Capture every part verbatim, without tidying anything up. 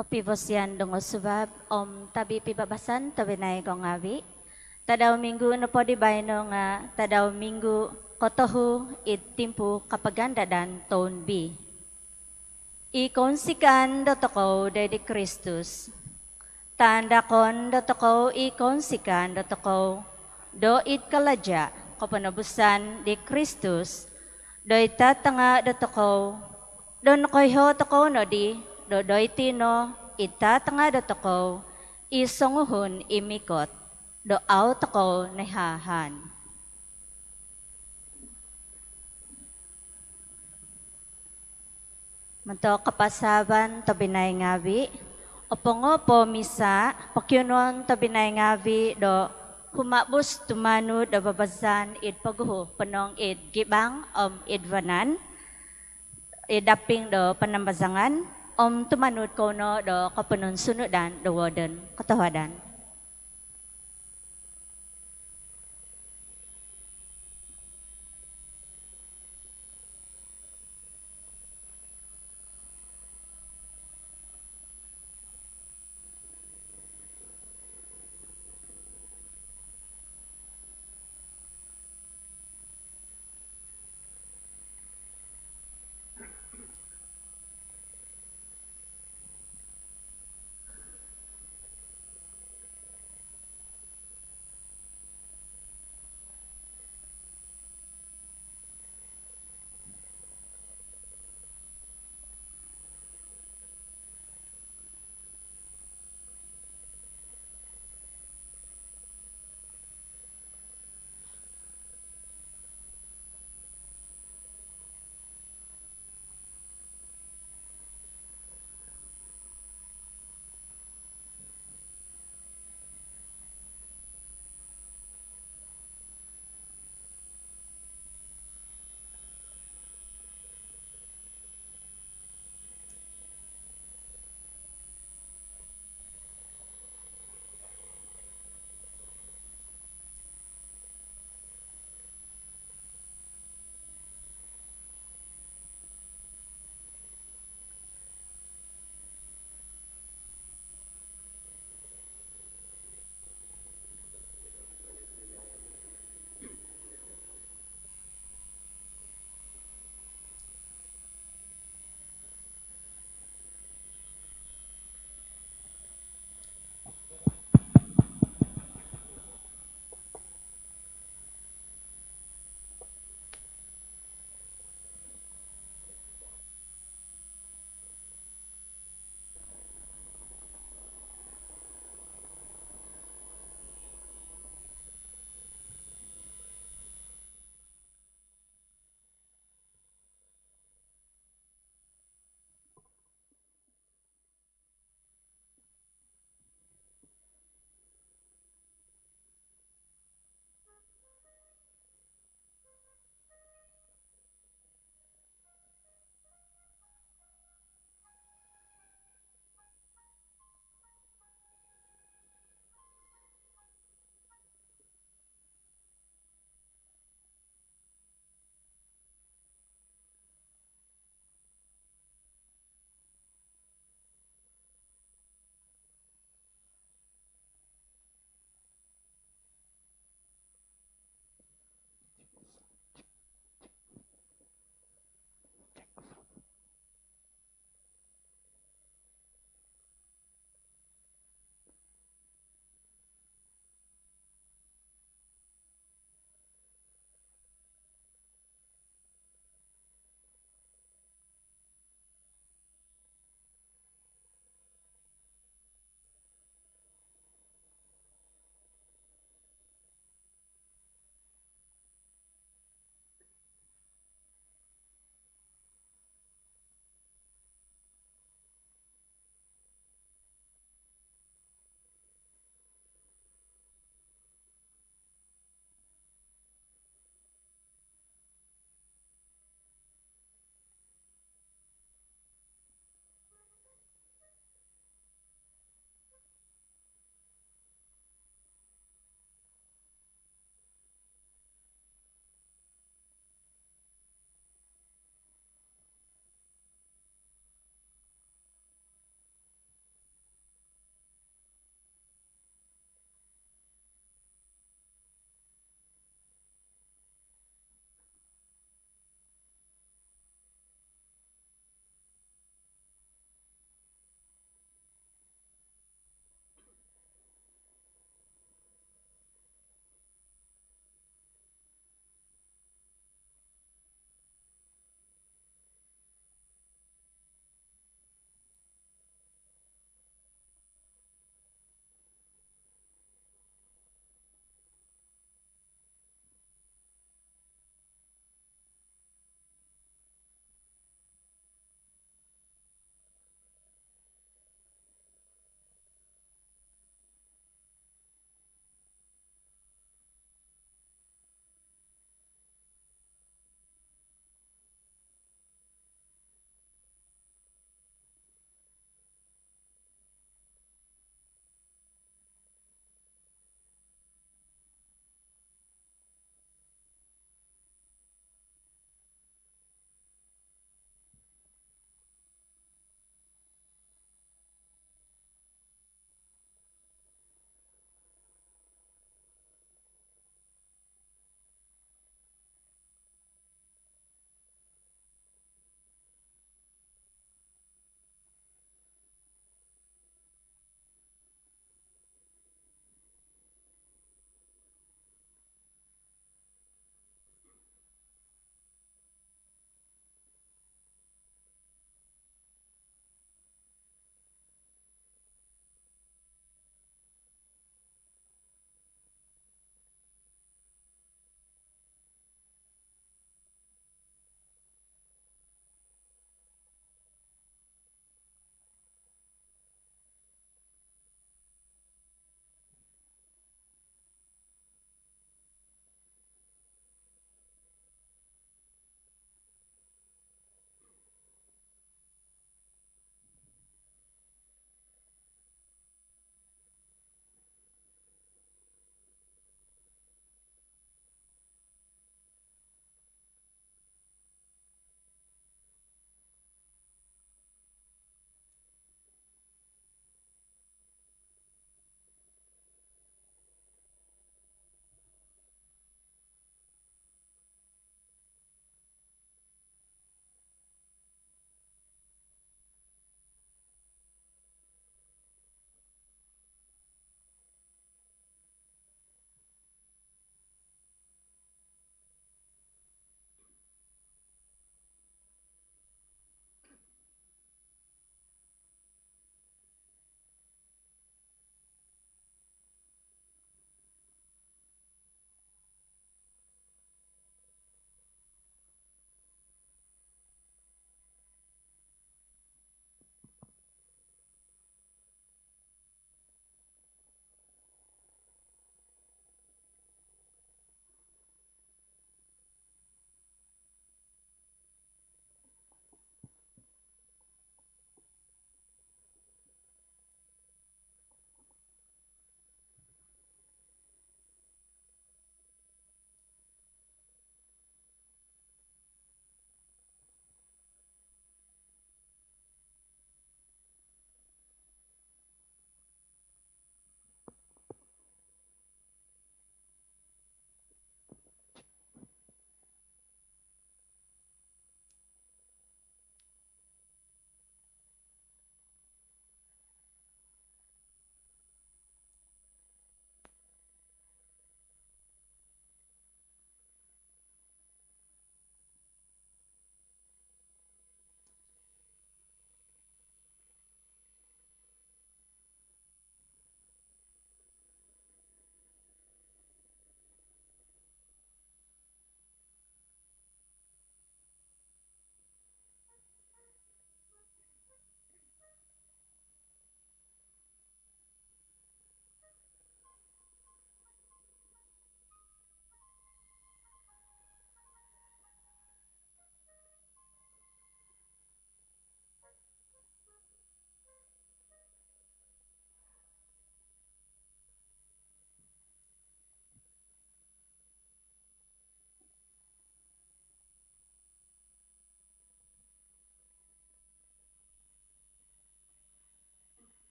Kopivosian dongosuvab om tabi pibabasan tobpinai ko ngaavi'. Tadau minggu nopo di baino nga' tadau minggu kotohu id timpu kapagandadan toun B. I kounsikaan dotokou doid di Kristus. Taandakon dotokou i kounsikaan dotokou do id kalaja' koponobusan di Kristus doid tatanga' dotokou, do nokoiho tokou nodi do doiti no id tatanga' dotokou i songuhun i mikot do au tokou noihaan. Montok kapasaavan tobpinai ngaavi', opongo po misa, pokionuon tobpinai ngaavi' do humabus tumanud do babazan id poguhu ponong id gibang om id vanan, id daping do panambazangan, om tumanud kou no do koponunsunudan do warden. Kotohuadan.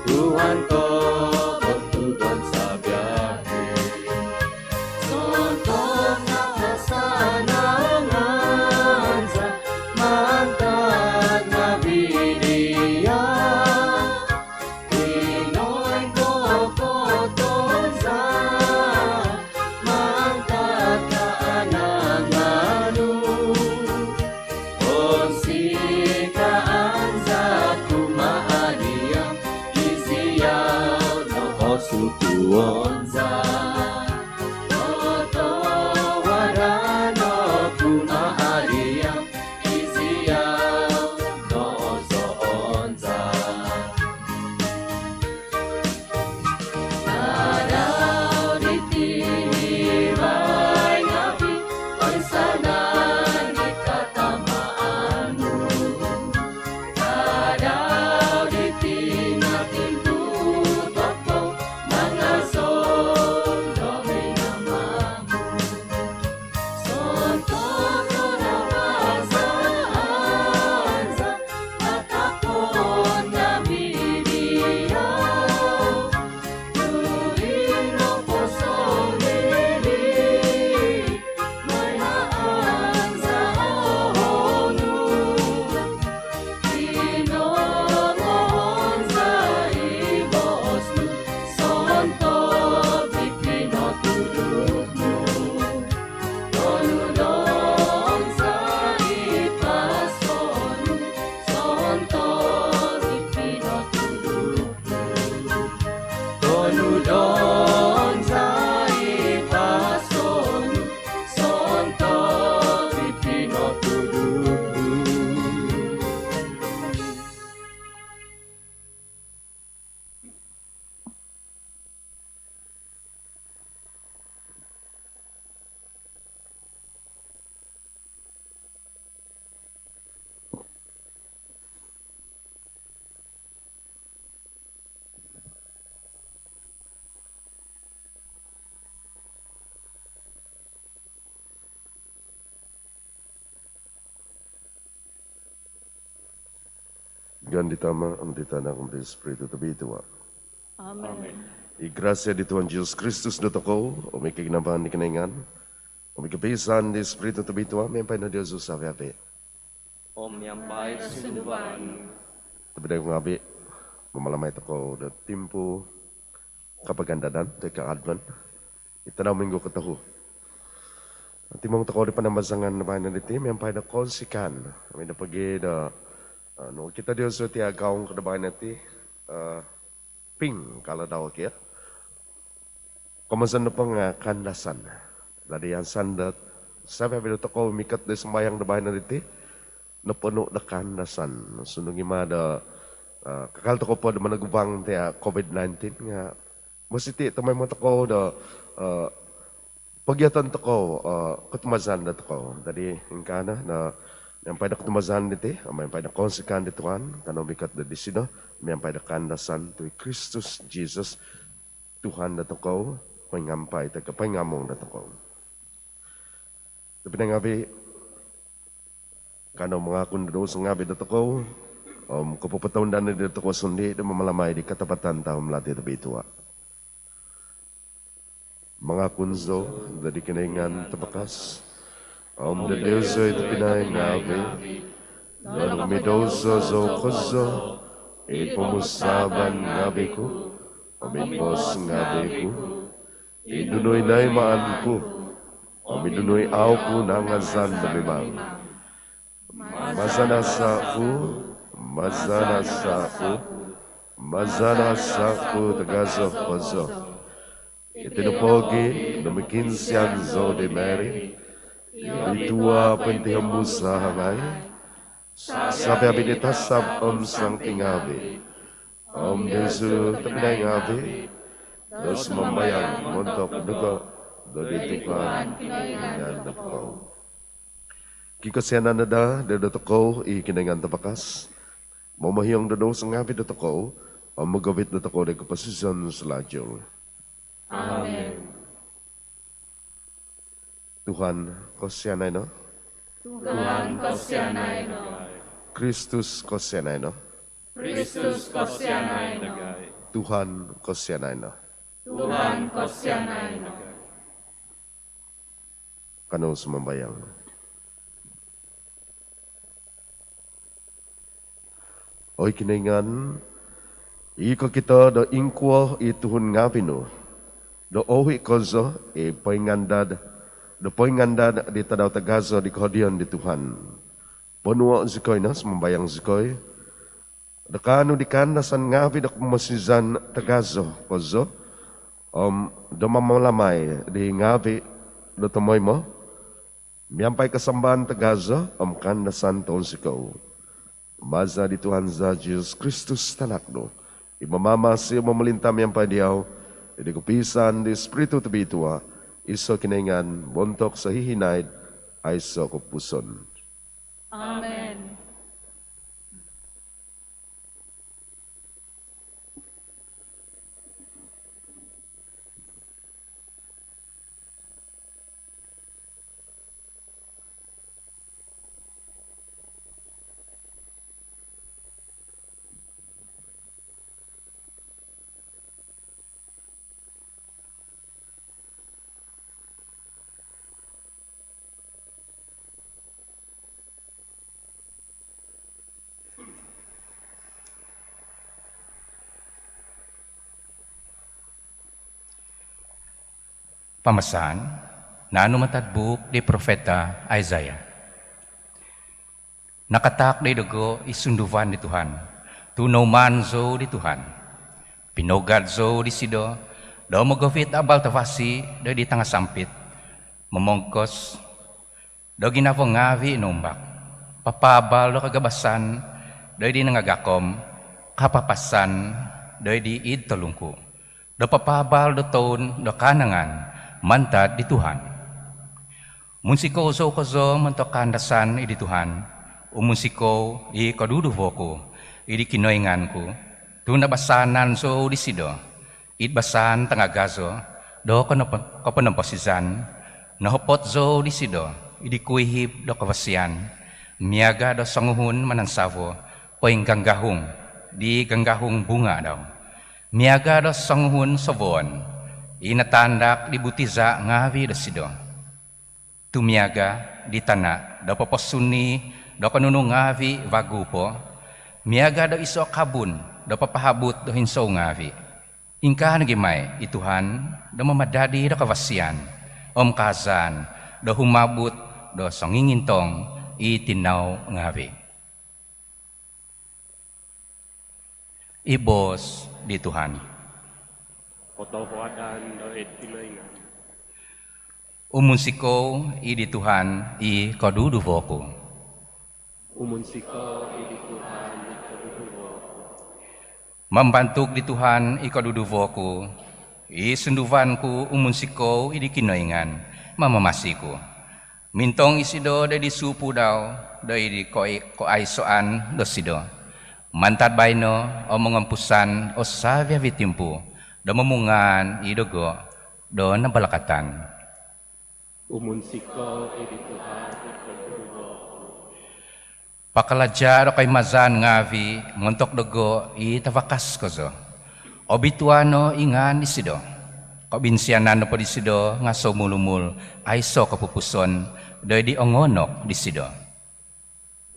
Tuhan ko bertudon sabiabi. Sontok kasanangan za mantad ngabi dia. Inoin ko koton za mantad kaanangan nu. Onsi kaanza kumaa dia, iziau no osukuon za. Totowadan no kumaa dia, iziau no osoon za. Tadau diti mai ngabi, oinsanan di katamaan nu. Tadau diti ngabi, tu tokou mangazou do nama nu. Id ngaan di Tama, om di Tanak, om di Spiritu Tobitua. Amen. I grasia di Tuhan Jesus Kristus dotokou, om i koginavaan di Kinoingan, om i kopiisaan di Spiritu Tobitua, miampai no diozu savi-avi. Om miampai sunduvan nu. Tobpinai ngavi, mamalamai tokou do timpu kapagandadan, toi ko Advent. I tadau minggu kotohu. Timung tokou di panambazangan do baino diti miampai do kounsikaan. Om ino pogi do, eh, nokito diozu iti agaung ko do baino diti, eh, ping kalau dau kio. Komozon nopo nga kaandasan. Dadi insan do savi-avi dotokou mikot do sumambayang do baino diti noponu do kaandasan. Sundung i ma do, eh, kakal tokou po do monogubang ti, eh, covid nineteen nga mositi tomoimo tokou do, eh, pogiaton tokou, eh, kotumbazaan dotokou. Dadi ingkaa no do miampai do kotumbazaan diti, miampai do kounsikaan di Tuhan, kanou mikot do disido, miampai do kaandasan tu i Kristus Jesus, Tuhan dotokou, poingampai toi ko poingamung dotokou. Tobpinai ngavi, kanou mangakun do douso ngavi dotokou, om kopopotounda no dotokou sondii do mamalamai di katapatan tahu malati tobitua. Mangakun zou do di Kinoingan Tabakas, om do diozu i tobpinai ngavi, do nung midouso zou kozo, id pomusaavan ngavi ku, om id boos ngavi ku, id nunu i noimaan ku, om id nunu i au ku nangazan do mimang. Maza nasaa ku, maza nasaa ku, maza nasaa ku tagazo kozo. Iti no pogi do mokiinsian zou di Mary i obitua pointihombus hangai, savi-avi di tasab om sangti ngavi, om diozu tobpinai ngavi, do sumambayang montok doho doid di Tuhan Kinoingan dotokou. Kikosianan no daa dotokou i Kinoingan Tabakas, momohiong do douso ngavi dotokou, om mogovit dotokou doid koposizon salajul. Amen. Tuhan, kosianai no. Tuhan, kosianai no. Kristus, kosianai no. Kristus, kosianai no. Tuhan, kosianai no. Tuhan, kosianai no. Kanou sumambayang. Oi Kinoingan, i kokito do ingkuo i tuhun ngaavi' nu do ouhi' kozo i poingandad do poingandad di tadau tagazo di kohodion di Tuhan, ponuo' zikoi no, sumambayang zikoi, do kaanu di kaandasan ngaavi' do koposizan tagazo kozo om do mamalamai di ngaavi' do tomoimo miampai kasambaan tagazo om kaandasan tounsikou. Maza di Tuhan za Jesus Kristus Tanak nu, i mamamasi om momolinta miampai diau, id kopiisaan di Spiritu Tobitua, iso' Kinoingan, montok sohihinaid aiso' kopupuson. Amen. Pambasaan naanu mantad buuk di profeta Isaiah. Nakataak doid dogo i sunduvan di Tuhan, tu' noumaan zou di Tuhan. Pinougad zou disido do mogovit abal tavasi doid di tangasampit, momongkos do ginavo ngaavi' noumbak, papaabal do kagabasan doid di nangagakom, kapapasan doid di id tolungku, do papaabal do toun do kaanangan mantad di Tuhan. Munsikou zou kozo montok kaandasan id di Tuhan, umunsikou i koduduvo ku id di Kinoingan ku, tu' nabasaanan zou disido id basaan tangagazo do konopo-, koponomposizan. Nohopot zou disido id di kuihib do kavasian, miaga' do songuhun manansavo poingganggahung di ganggahung bunga' dau, miaga' do songuhun sovoon i nataandak di butiza' ngaavi' dosido. Tu' miaga' di tana' do poposuni do konunu ngaavi' vagu po, miaga' do iso' kabun do papahabut do hinsou ngaavi', ingkaa nogi' mai i Tuhan do mamadadi do kavasian om kaazaan do humabut do songingintong i tinau ngaavi'. I boos di Tuhan. Kotohuadan doid Kinoingan. Umunsikou id di Tuhan i koduduvo ku. Umunsikou id di Tuhan i koduduvo ku. Mambantug di Tuhan i koduduvo ku, i sunduvan ku umunsikou id di Kinoingan mamamasi ku. Mintong isido doid di supu dau doid di koi-, koaisoan dosido. Mantad baino' om mongompusan o savi-avi' timpu do momungaan i dogo do nabalakatan. Umunsikou id di Tuhan i koduduvo ku. Pakalaja' do koimazaan ngaavi' montok dogo i tavakas kozo. Obitua no i ngaan disido. Kobinsianan nopo disido nga' soumul-umul aiso' kopupuson doid di ongoonok disido.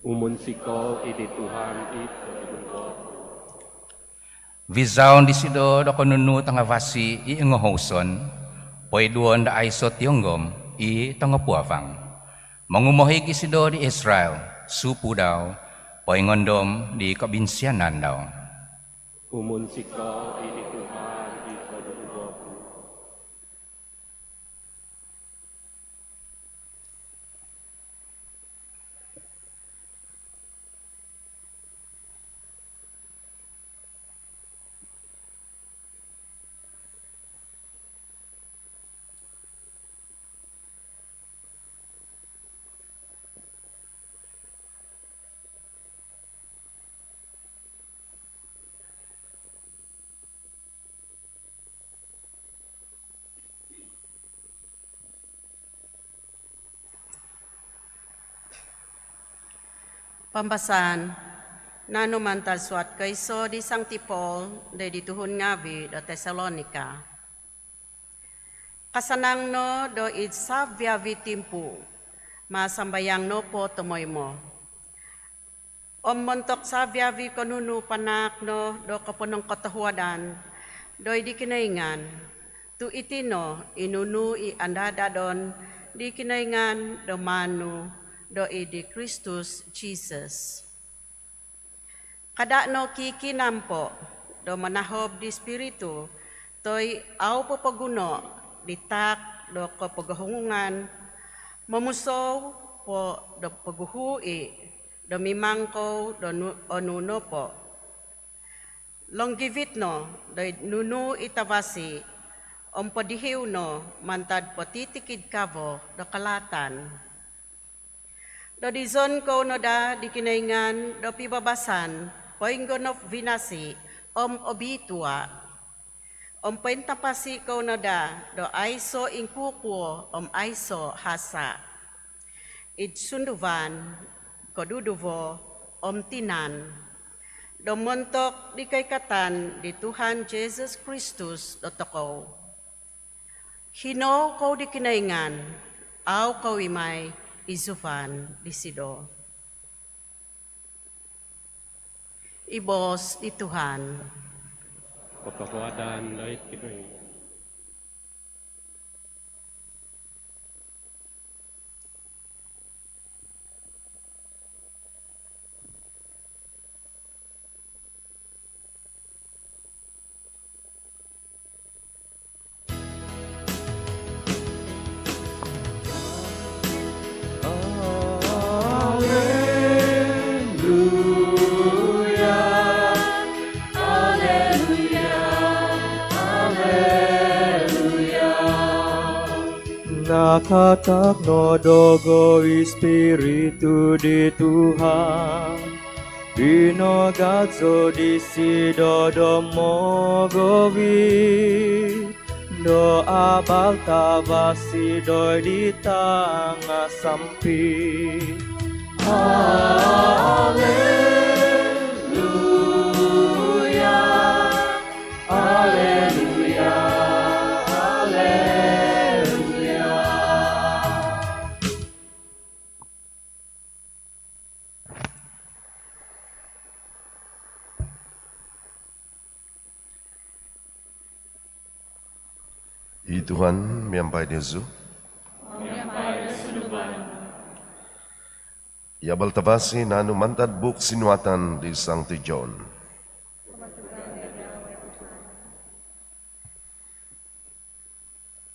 Umunsikou id di Tuhan i koduduvo ku. Vizaon disido do konunu tangavasi i ongohouson, poiduon do aiso' tionggom i tongopuavang. Mongumohig isido di Israil, supu dau, poingondom di kobinsianan dau. Umunsikou id di Tuhan i koduduvo ku. Pambasaan Nanu mantad suat koiso di Sangti Paul doid di tuhun ngaavi' do Tesalonika. Kasanang no do id savi-avi' timpu, masambayang nopo tomoimo. Om montok savi-avi' konunu panaak no do koponongkotohuadan doid di Kinoingan, tu' iti no i nunu i andadadon di Kinoingan do maanu doid di Kristus Jisus. Kada' no kikinampo' do manahob di Spiritu toi au popoguno' di taak do kopogohungungan, momusou po do poguhu i' do mimang kou do nu- onu nopo. Longgivit no doid nunu i tavasi, om podihiu no mantad potitikid kavo do kalaatan. Dodizon kou no daa di Kinoingan do pibabasan poinggonop vinasi om obitua'. Om pointapasi kou no daa do aiso' ingkukuo om aiso' hasa', id sunduvan, koduduvo om tinan, do montok di koikatan di Tuhan Jisus Kristus dotokou. Hinou kou di Kinoingan, au kou i' mai izuvan disido. I boos di Tuhan. Kotohuadan doid Kinoingan. Aleluya, aleluya, aleluya. Nakataak no dogo i Spiritu di Tuhan, pinogazo disido do mogovit do abal tavasi doid di tanga sampi. Aleluya, aleluya, aleluya. I Tuhan miampai diozu. Miampai di sunduvan. I abal tavasi nanu mantad buuk sinuatan di Sangti John.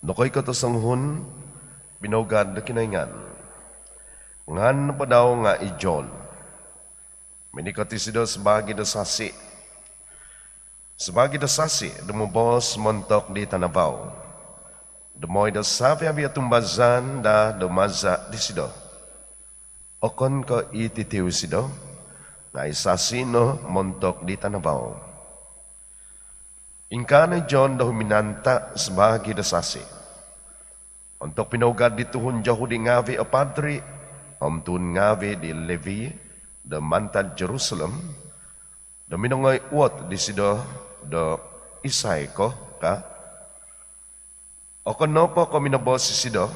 Nokoikot o songuhun pinaugad do Kinoingan. Ngaan nopo dau nga' i John. Minikot isido sabaagi do sasi'. Sabaagi do sasi' do moboos montok di tanavau, do moi do savi-avi' o tumbazaan daa do maza' disido. Okon ko' i titiu isido, nga' i sasi' no montok di tanavau. Ingkaa no i John do huminanta' sabaagi do sasi' ontok pinaugad di tuhun Yohudi ngaavi' o padri' om tuhun ngaavi' di Levi do mantad Yorusalim, do minongoi uot disido do, "Isai ko?" ka. Okon nopo ko' minoboos isido,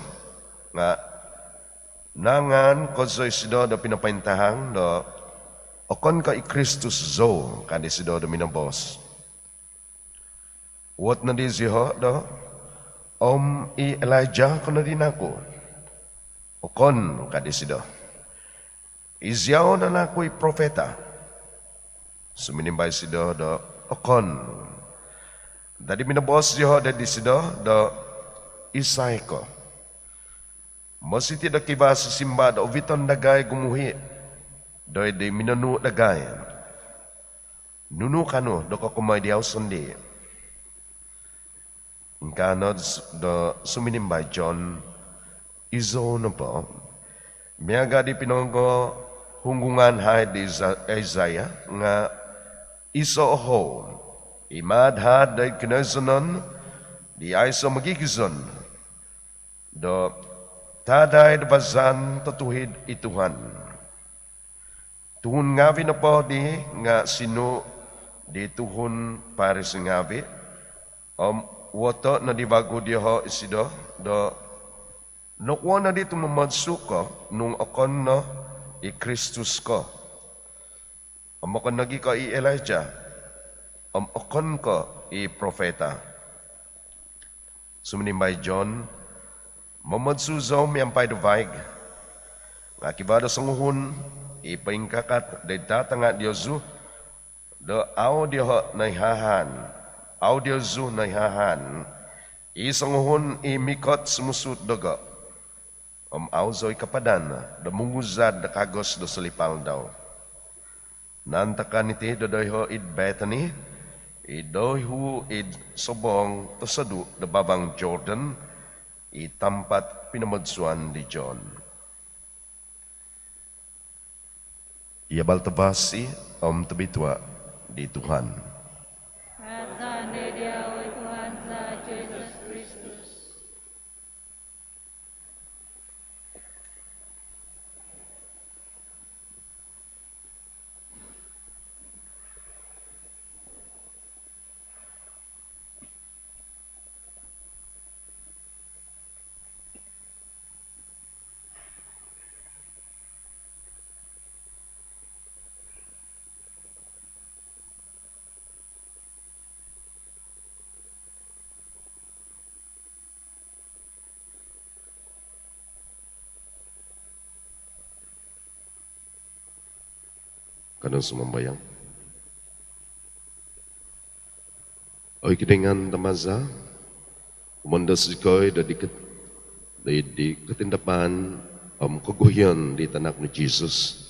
nga' naangaan kozo isido do pinopointahang do, "Okon ko' i Kristus zou," ka disido do minoboos. Uot nodi zioho' do, "Om i Elijah ko nodi nangku?" "Okon," ka disido. "Iziau no nangku i profeta?" Suminimbai isido do, "Okon." Dadi minoboos zioho' doid disido do, "Isai ko?" Mositi' do kivaa sisimbar do oviton dagai gumuhi' doid di minonuu' dagai. Nunu kanu do kokomoi diau sondii'? Ingkaa no do suminimbai John, "Izou nopo, miaga' di pinongohunggungan haid di Iza-, Isaiah, nga' iso' ohou i maad-haad doid kinoizonon di aiso' mogigizon do, 'Tadai do vazaan totuhid i Tuhan.'" Tuhun ngaavi' nopo dii nga' sinuu' di tuhun Paris ngaavi', om uhoto' no di vagu dioho' isido do nokuo nodi tu' momodsu' ko nung okon no i Kristus ko, om okon nogi' ko i Elijah, om okon ko i profeta. Suminimbal i John, momodsu' zou miampai do vaig, nga' kivaa do songuhun i poingkakat doid tatanga' diozu do au' dioho' noihaan, au' diozu noihaan, i songuhun i mikot sumusuut dogo', om au' zou i' kapadan do munguzad do kagos do solipal dau. Naantakan iti do doiho' id Bethany, i doihu' id sobong tosodu' do bavang Jordan, i tampat pinomodsuan di John. I abal tavasi om tobitua' di Tuhan. Kaazan doid diau, oi Tuhan za Jesus Kristus. Kanou sumambayang. Oi Kinoingan Tama za, kumondos zikoi do di ket-, di, di kotindapan om koguhian di Tanak nu Jesus.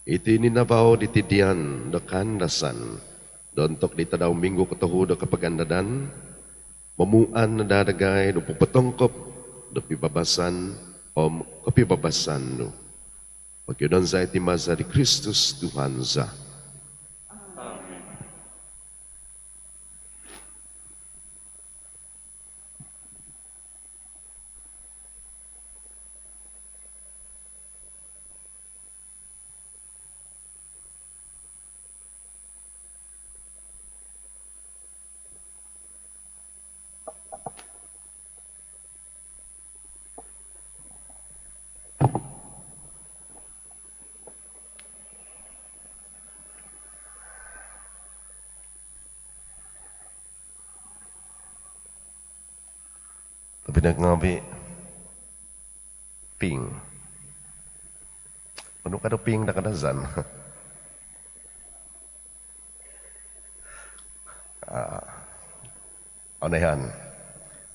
Iti ninavau di tidian do kaandasan do ontok di tadau Minggu kotohu do Kapagandadan, momuan no daa dagai do popotongkop do pibabasan om kopibabasan nu. Pokiodon za iti maza di Kristus Tuhan za. Amen. Tapi nda ngavi ping. Onu ka do ping do Kadazan? Ah, onehan.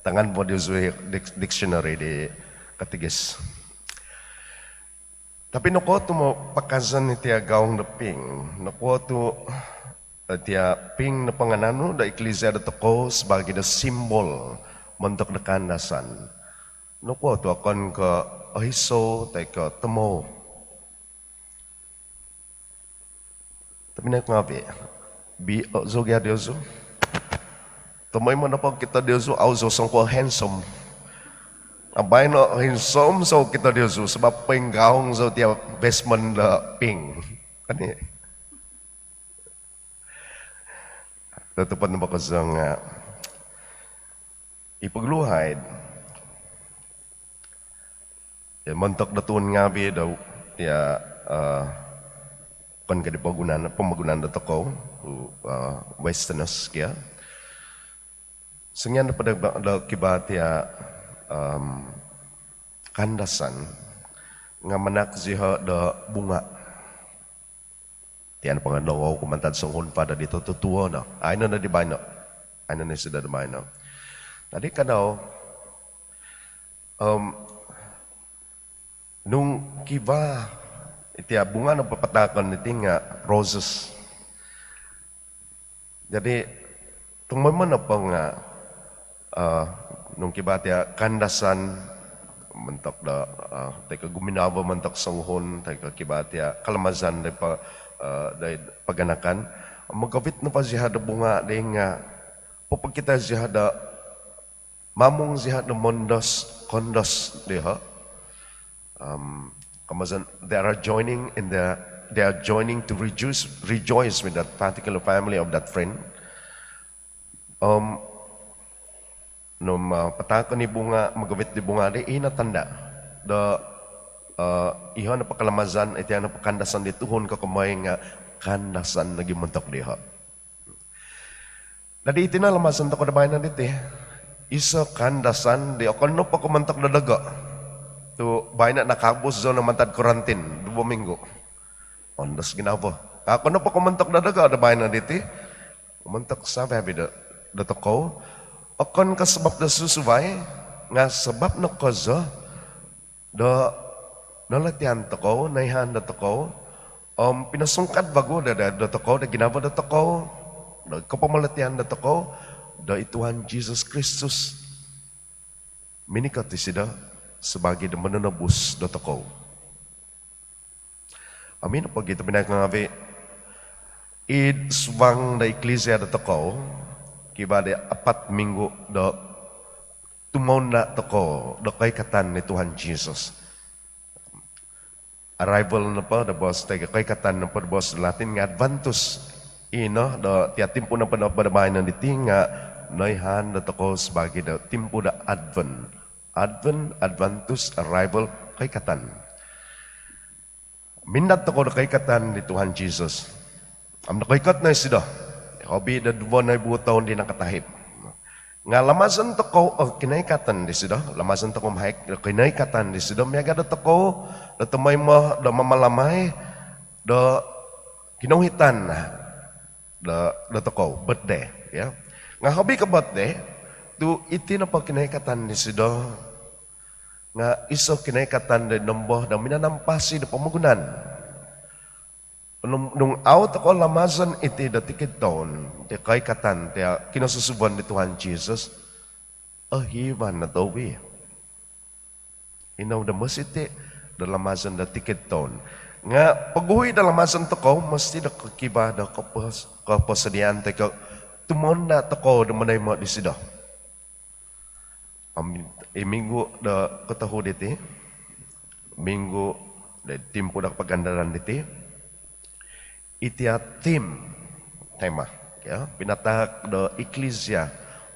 Tangan po di Uzui dic-, dictionary di katigis. Tapi nokuo tu mopakazan iti gaung do ping? Nokuo tu, eh, iti ping nopo nga naanu do iklisia dotokou sabaagi do simbol montok do kaandasan? Nokuo tu okon ko oiso toi ko tomou? Tapi nda ngavi, bi, o, zou gia diozu. Tomoimo nopo kito diozu, au zou songkuo handsome. Abai no handsome zou kito diozu, sabab poinggaung zou tia vestment do ping. Kan i. Totopon nopo ko zou nga, i pogulu haid. Ya, montok do tuhun ngavi do, ya, eh, okon ko di pogunan, pomogunan dotokou, eh, Westerners kio. Songian do pada do kivaa tia, em, kaandasan nga manahak zioho do bunga. Tia nopo nga nongou ku mantad songuhun pada di totuo no. Aino no di baino. Aino no isido di baino. Tadi kadau, em, nung kivaa iti bunga nopo patahakon diti nga roses. Jadi, tomoimo nopo nga, eh, nung kivaa tia kaandasan montok do, eh, toi ko guminavo montok songuhun, toi ko kivaa tia kalamazan do pa-, eh, do paganakan, mogovit nopo zioho do bunga dii nga popokito zioho do mamung zioho do mondos, kondos dioho. Um, komozon, they are joining in the they are joining to rejoice, rejoice with that particular family of that friend. Om nung, ah, pataakon i bunga, mogovit di bunga di, ino tanda do, ah, iho nopo kalamazan, iti nopo kaandasan di tuhun kokomoi nga kaandasan nogi montok diho. Dadi iti no lamazan tokou do baino diti. Iso kaandasan di okon nopo ko montok do dogo. Tu baino nakabus zou no mantad kuarantin duo minggu. Ondos ginavo. Okon nopo ko montok do dogo do baino diti. Montok savi-avi do, do tokou. Okon ko sabab do susuvai, nga sabab no kozo do nolotian tokou, noihaan do tokou, om pinosungkad vagu do, do, do tokou, do ginavo do tokou, do kopomolotian do tokou, do i Tuhan Jesus Kristus minikot isido sabaagi do mononobus do tokou. Om ino pogi tobpinai ngaavi, id suang do iklisia do tokou, kivaa di apat minggu do tumounda tokou do koikatan di Tuhan Jesus. Arrival nopo do boos toi ko koikatan nopo do boos do Latin nga Adventus. Ino do tia timpu nopo do baino diti nga noihaan do tokou sabaagi do timpu do Advent. Advent, Adventus, arrival, koikatan. Minda tokou do koikatan di Tuhan Jesus. Om nokoikot no isido. Hobi do duvo noibu toun di nakatahib. Nga lamazon tokou o kinoikatan disido, lamazon tokou mahik do kinoikatan disido, miaga do tokou do tomoimo do mamalamai do kinouhitan do, do tokou, birthday, ya. Nga hobi ko birthday, tu iti nopo kinoikatan disido nga iso kinoikatan do nombo do minanampasi do pomogunan. Nung, nung au tokou lamazon iti do tikid toun, ti koikatan, ti kinosusuvon di Tuhan Jesus, ohivan no tokou. Ino do mositi do lamazon do tikid toun. Nga poguhui do lamazon tokou, mositi do kivaa do kopos-, koposodiaan toi ko tumounda tokou do monoimo disido. Om i minggu do kotohu diti, minggu do timpu do kapagandaran diti, iti a theme, tema, ya, pinatahak do iklisia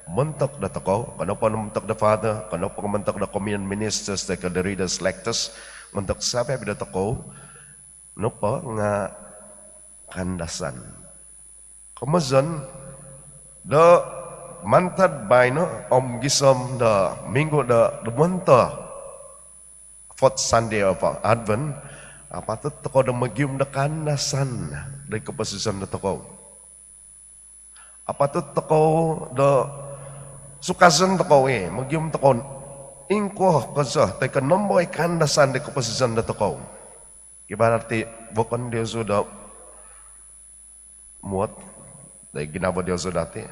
montok do tokou, okon nopo montok do father, okon nopo montok do communion ministers, toi ko do readers, lectors, montok savi-avi do tokou, nopo nga kaandasan. Komozon do mantad baino om gisom do minggu do dumonto, fourth Sunday of Advent, apatut tokou do mogium do kaandasan do koposizon do tokou. Apatut tokou do sukazon tokou i, mogium tokou ingkuo kozo, toi ko nombo i kaandasan do koposizon do tokou. Ibarat ti vokon diozu do muot, do ginavo diozu dati.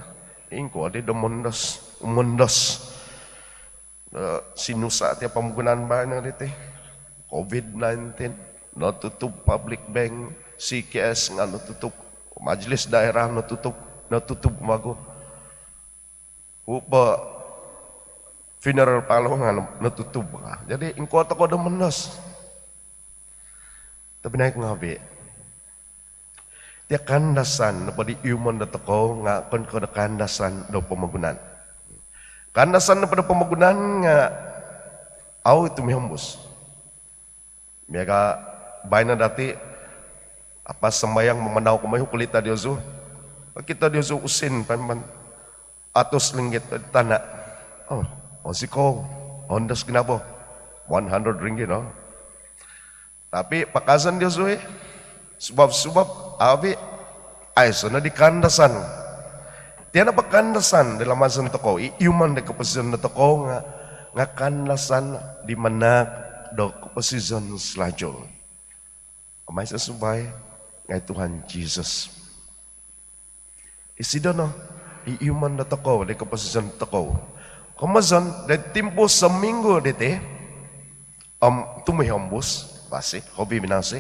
Ingkuo di do mondos, mondos. Eh, sinusa ti pomogunan baino diti. Covid nineteen, notutup public bank, C K S nga notutup, majlis daerah notutup, notutup vagu. Upo funeral parlour nga notutup. Jadi ingkuo tokou do mondos. Tobpinai ngaavi, tia kaandasan nopo di iumon do tokou nga okon ko do kaandasan do pomogunan. Kaandasan nopo do pomogunan nga au i tumihombus. Miaga baino dati, apa, sambayang mamanau kumaa i kulita diozu. Okito diozu usin paman atus ringgit tana. Oh, onsikou, ondos ginavo. One hundred ringgit, no? Tapi pakazan diozu i, suvab-suvab, avi, aiso no di kaandasan. Tia nopo kaandasan di lamazon tokou, i iumon di koposizon do tokou nga, nga kaandasan di manahak do koposizon salajul. Om aiso suvai nga i Tuhan Jesus. Isido no i iumon do tokou di koposizon tokou. Komozon, di timpu sominggu diti om tumihombus, basi, hobi minasi,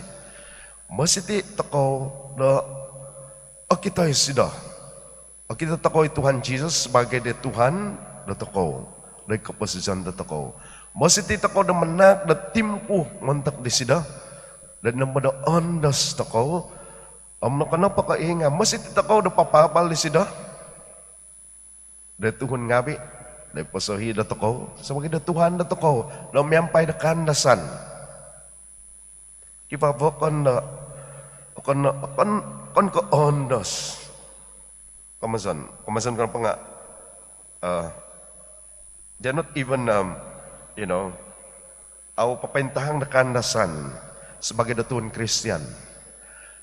mositi tokou do okito isido. Okito tokou i Tuhan Jesus sabaagi di Tuhan do tokou, di koposizon do tokou. Mositi tokou do manahak do timpu montok disido do nombo do oondos tokou, om nokuro nopo ko' ii nga' mositi tokou do papaabal disido do tuhun ngaavi' do posohi' dotokou sabaagi do Tuhan dotokou do miampai do kaandasan. Kivaa okon do, okon, okon, okon ko' oondos. Komozon, komozon ko nopo nga', uh, they're not even, um, you know, au papaintahang do kaandasan sabaagi do tuhun Kristian.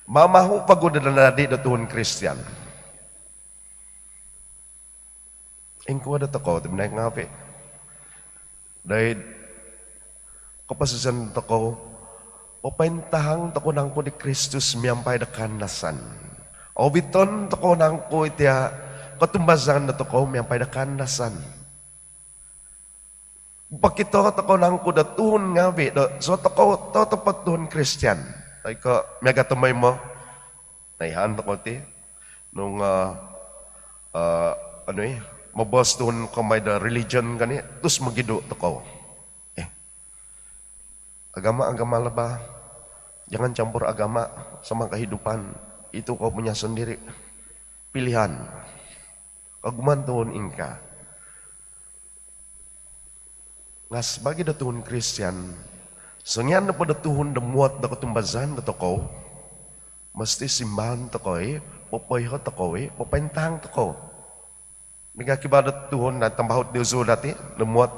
Mamahu vagu do nadadi do tuhun Kristian. Ingkuo dotokou tobpinai ngaavi'? Doid koposizon tokou, papaintahang tokou nangku di Kristus miampai do kaandasan? Oviton tokou nangku itia' kotumbazaan dotokou miampai do kaandasan? Pokito tokou nangku do tuhun ngaavi' do so tokou totopot tuhun Kristian, toi ko' miaga' tomoimo noihaan tokou ti nung, uh, uh, anu i, moboos tuhun komoi do religion koni, tus mogidu tokou. Eh, agama, agama lah bah. Jangan campur agama sama kehidupan. Itu kau punya sendiri. Pilihan. Kogumuan tuhun ingkaa. Nga' sabaagi do tuhun Kristian, songian nopo do tuhun do muot do kotumbazaan dotokou, mositi simbaon tokou i, popoiho tokou i, papaintahang tokou. Miaga' kivaa do tuhun do tambahut diozu dati do muot,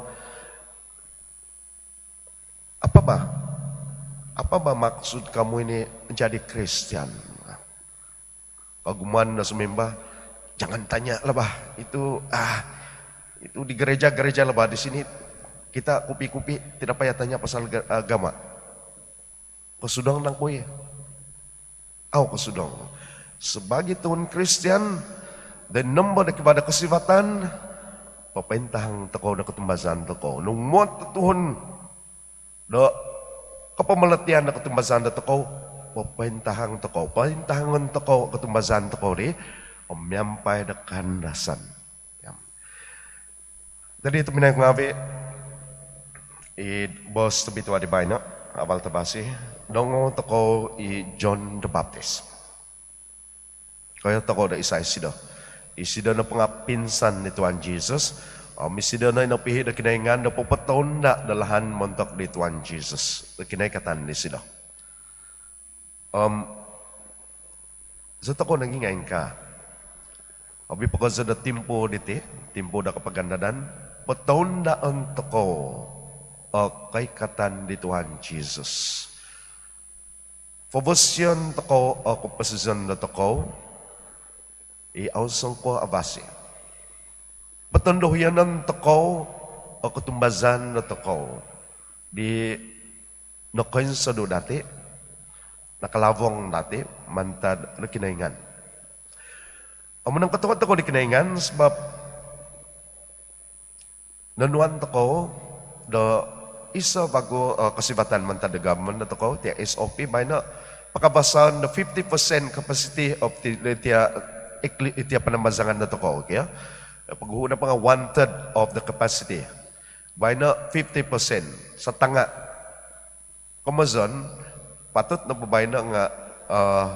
"Apa bah, apa bah maksud kamu ini menjadi Kristian?" Kogumuan do sumimba, "Jangan tanya lah bah. Itu, ah, itu di gereja-gereja lah bah. Di sini kita kupi-kupi, tidak payah tanya pasal ga-, agama." Kosudong nangku i? Au kosudong. Sabaagi tuhun Kristian, do nombo do kivaa do kosivatan, papaintahang tokou do kotumbazaan tokou. Nung muot do tuhun do kopomolotian do kotumbazaan dotokou, papaintahang tokou, paintahangon tokou kotumbazaan tokou di om miampai do kaandasan. Jadi tobpinai ngaavi', i boos tobitua di baino, abal tavasi, noongou tokou i John the Baptist. Koiho tokou do isai isido. Isido nopo nga' pinsan di Tuhan Jesus. Om isido no i nopihi' do Kinoingan do popotounda' do lahan montok di Tuhan Jesus do kinoikatan disido. Om so tokou nogi nga' ingkaa. Obi pogozo do timpu diti, timpu do kapagandadan, potoundaon tokou o koikatan di Tuhan Jesus. Pobosion tokou o koposizon dotokou i au songkuo avasi. Potondohianan tokou o kotumbazaan dotokou di nokoinsodu dati, nakalavong dati mantad do Kinoingan. Om nangkotohuod tokou di Kinoingan sabap nonuan tokou do iso vagu, eh, kosivatan mantad do government dotokou, tia S O P baino, pakabasaon do fifty percent capacity of ti-, tia ekli-, tia panambazangan dotokou, kio. Poguhu nopo nga one third of the capacity. Baino fifty percent, satanga. Komozon, patut nopo baino nga, eh,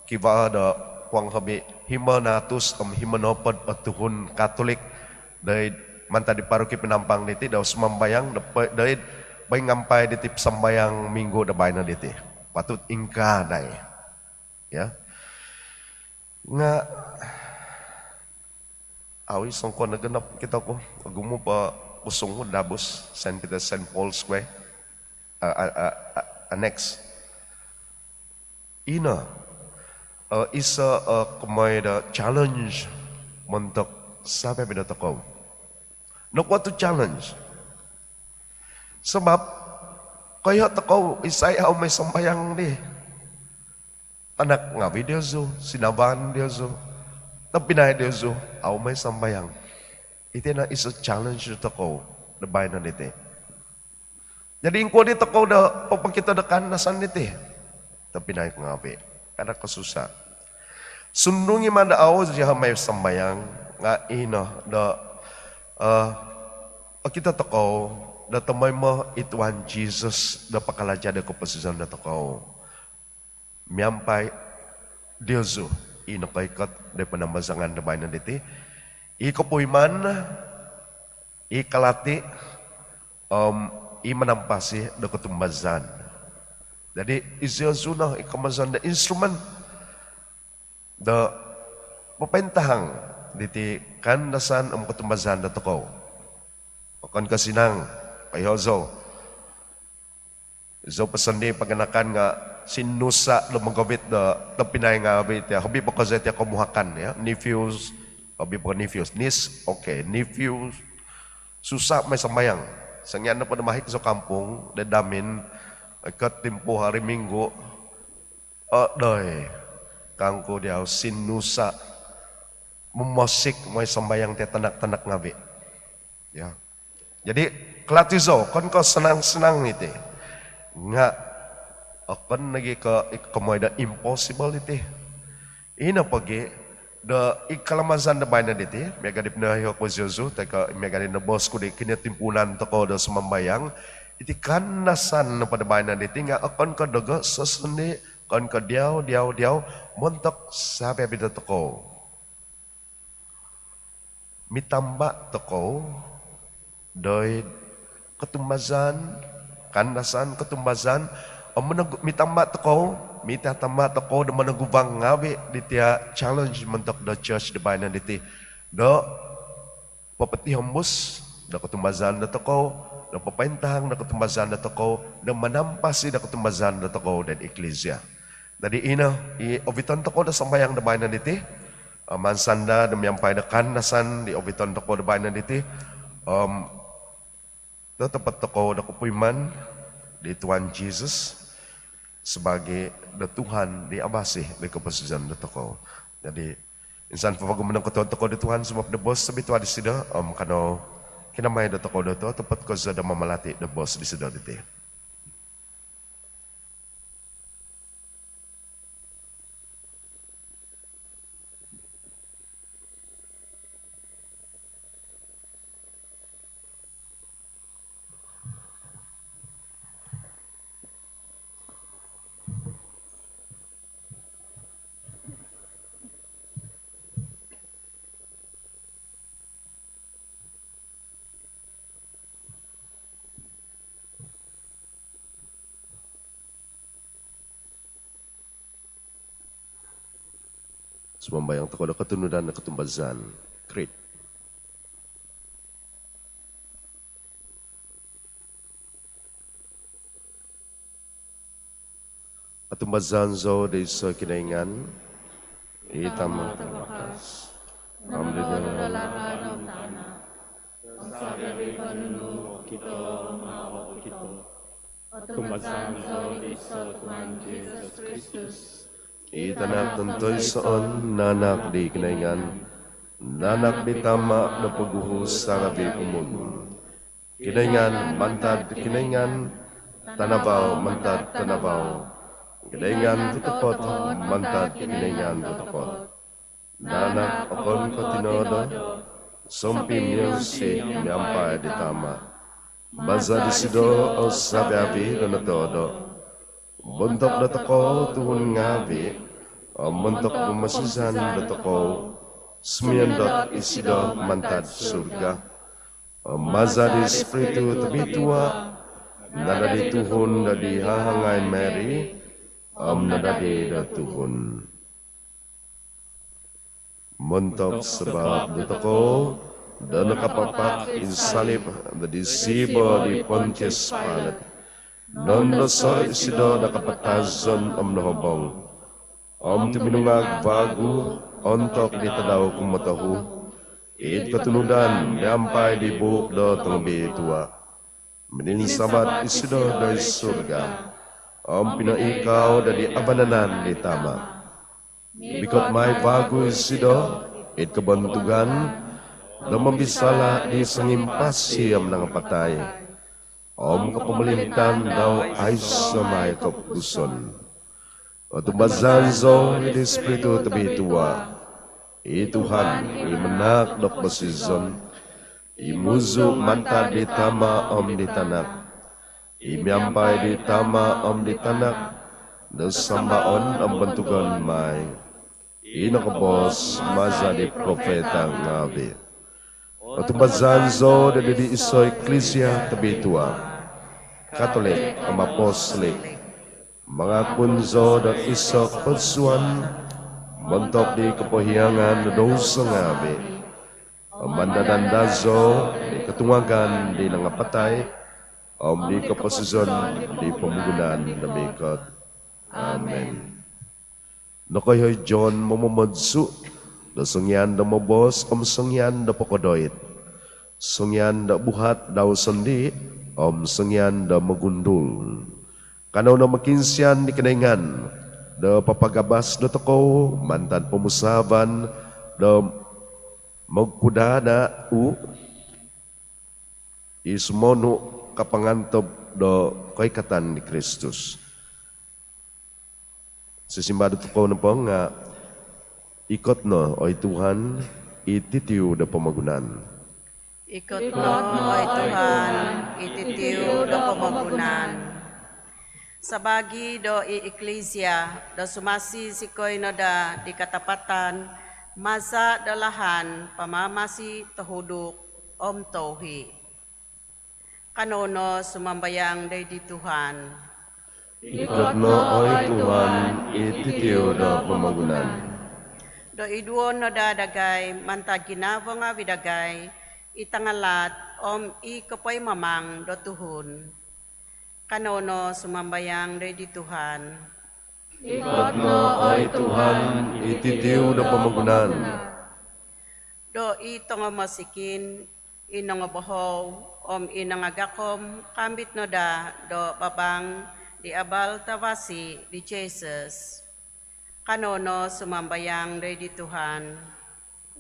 kivaa do kuang hobi himo nahatus om himo nohopod o tuhun Katolik doid mantad di paroki Penampang diti do sumambayang do po-, doid poingampai diti sambayang minggu do baino diti. Patut ingkaa dai. Ya. Nga au i songkuo nogonop kito ku, ogumu po kusung ku dabus, Saint Peter, Saint Paul Square, a, a, a, a, annex. Ino, eh, iso, eh, komoi do challenge montok sabaagi do tokou. Nokuo tu challenge? Sabap koiho tokou isai au moi sambayang di. Tanak ngaavi diozu, sinavaan diozu, tobpinai diozu, au moi sambayang. Iti no iso challenge tokou do baino diti. Jadi ingkuo di tokou do popokito do kaandasan diti, tobpinai ngaavi? Kada kosusa. Sundung i ma do au zioho moi sambayang, nga ino do, eh, okito tokou do tomoimo i Tuhan Jesus do pakalaja' do koposizon dotokou miampai diozu i nokoikot do panambazangan do baino diti, i kopuiman, i kalati, om i manampasi do kotumbazaan. Jadi, iziozu no i komozon do instrumen do popointahang diti kaandasan om kotumbazaan dotokou. Okon ko' sinang, koiho zou. Zou po sondii' paganakan nga' sinusa' do mogovit do tobpinai ngaavi' ti, hobi po ko' zi ti komuhakan, ya, nephews, hobi po ko' nephews, niece, okey, nephews. Susa' moi sambayang. Songian nopo do mahik zou kampung do hamin, ikot timpu hari Minggu, "Odoi," kangku diau, "sinusa' momosik moi sambayang ti tanak-tanak ngaavi'." Ya. Jadi, kalati zou, okon ko' sanang-sanang iti. Nga' okon nogi' ko' i komoi do impossible iti. Ino pogi' do i kalamazan do baino diti, miaga' di pinoiho ku iziozu, toi ko' miaga' di noboos ku di kinotimpuunan tokou do sumambayang, iti kaandasan nopo do baino diti nga' okon ko' dogo sosondii', okon ko' diau, diau, diau, montok savi-avi' dotokou. Mitamba' tokou doid kotumbazaan, kaandasan kotumbazaan, om monogu-, mitamba' tokou, mitatamba' tokou do monoguvang ngaavi' diti challenge montok do church do baino diti, do popotihombus do kotumbazaan dotokou, do popointahang do kotumbazaan dotokou, do manampasi do kotumbazaan dotokou doid iklisia. Dadi' ino i oviton tokou do sambayang do baino diti, om mansanda do miampai do kaandasan di oviton tokou do baino diti, om totopot tokou do kopuiman di Tuhan Jesus sabaagi do Tuhan di abasi di koposizon dotokou. Dadi', insan po vagu monongkotohuod tokou di Tuhan sabap do boos tobitua' disido, om kanou kinamai dotokou do totopot kozo do mamalati' do boos disido diti. Sumambayang tokou do kotunudan do kotumbazaan. Creed. Otumbazaan zou do iso' Kinoingan, i Tama' tavakas, om do id lahan om tana', om savi-avi' ko' nunu okito om au' okito. Otumbazaan zou do iso' Tuhan Jesus Kristus, i tanak tontoisoon, nanak di Kinoingan, nanak di Tama' do poguhu' savi-avi' umul. Kinoingan mantad Kinoingan, tanavau mantad tanavau, Kinoingan totopot mantad Kinoingan totopot. Nanak okon ko' tinoodo, sompiunsi' miampai di Tama'. Maza' disido o savi-avi' do notoodo. Bontok dotokou tuhun ngaavi', om montok do koposizon dotokou, sumiondot isido mantad surga. Om maza' di Ispiritu Tobitua', nadadi tuhun do di hahangai Mary, om nadadi do tuhun. Montok sabap dotokou do nakapapak id salib do id siibo di Pontius Pilate, nondoso' isido do kapatazon om nohobong. Om tuminungag vagu ontok di tadau kumotohu, id kotunudan miampai di buuk do tongobitua'. Mininsavat isido doid surga, om pinoikau do id vanan di Tama'. Mikot mai vagu isido id kobontugan do mombisala' di songimpasi om nangapatai, om kopomolintaan dau aiso' mai kopupusan. Otumbazaan zou di Ispiritu Tobitua', i Tuhan, i manahak do koposizon, I muzu' mantad di Tama' om di Tanak, i miampai di Tama' om di Tanak do sambaon om bontugon mai, i nokoboos maza' di profeta ngaavi'. Otumbazaan zou do di iso' iklisia tobitua, Katolik om apostolik. Mangakun zou do iso' kopodsuan montok di kopohiangan do douso ngaavi'. Om mandad-andad zou di kotungagan di nangapatai om di koposizon di pomogunan do mikot. Amin. Nokoiho' i John momomodsu' do songian do moboos om songian do pokodoit, songian do buhat dau sondii' om songian do mogundul. Kanou no mokiinsian di Kinoingan do papagabas dotokou mantad pomusaavan do mogkudaada' u' i sumonu' kapangantob do koikatan di Kristus. Sisimbar dotokou nopo nga', ikot no, oi Tuhan, i titiu do pomogunan. Ikot no, oi Tuhan, i titiu do pomogunan. Sabaagi do i iklisia do sumasi zikoi no daa di katapatan maza' do lahan pamamasi tohuduk om touhi'. Kanou no sumambayang doid di Tuhan. Ikot no, oi Tuhan, i titiu do pomogunan. Do iduon no daa dagai mantad ginavo ngaavi' dagai i tangalaat om i kopoimamang do tuhun. Kanou no sumambayang doid di Tuhan. Ikot no, oi Tuhan, i titiu do pomogunan. Do i tongomosikin, i nongobohou om i nangagakom kaambit no daa do babang di abal tavasi di Jesus. Kanou no sumambayang doid di Tuhan.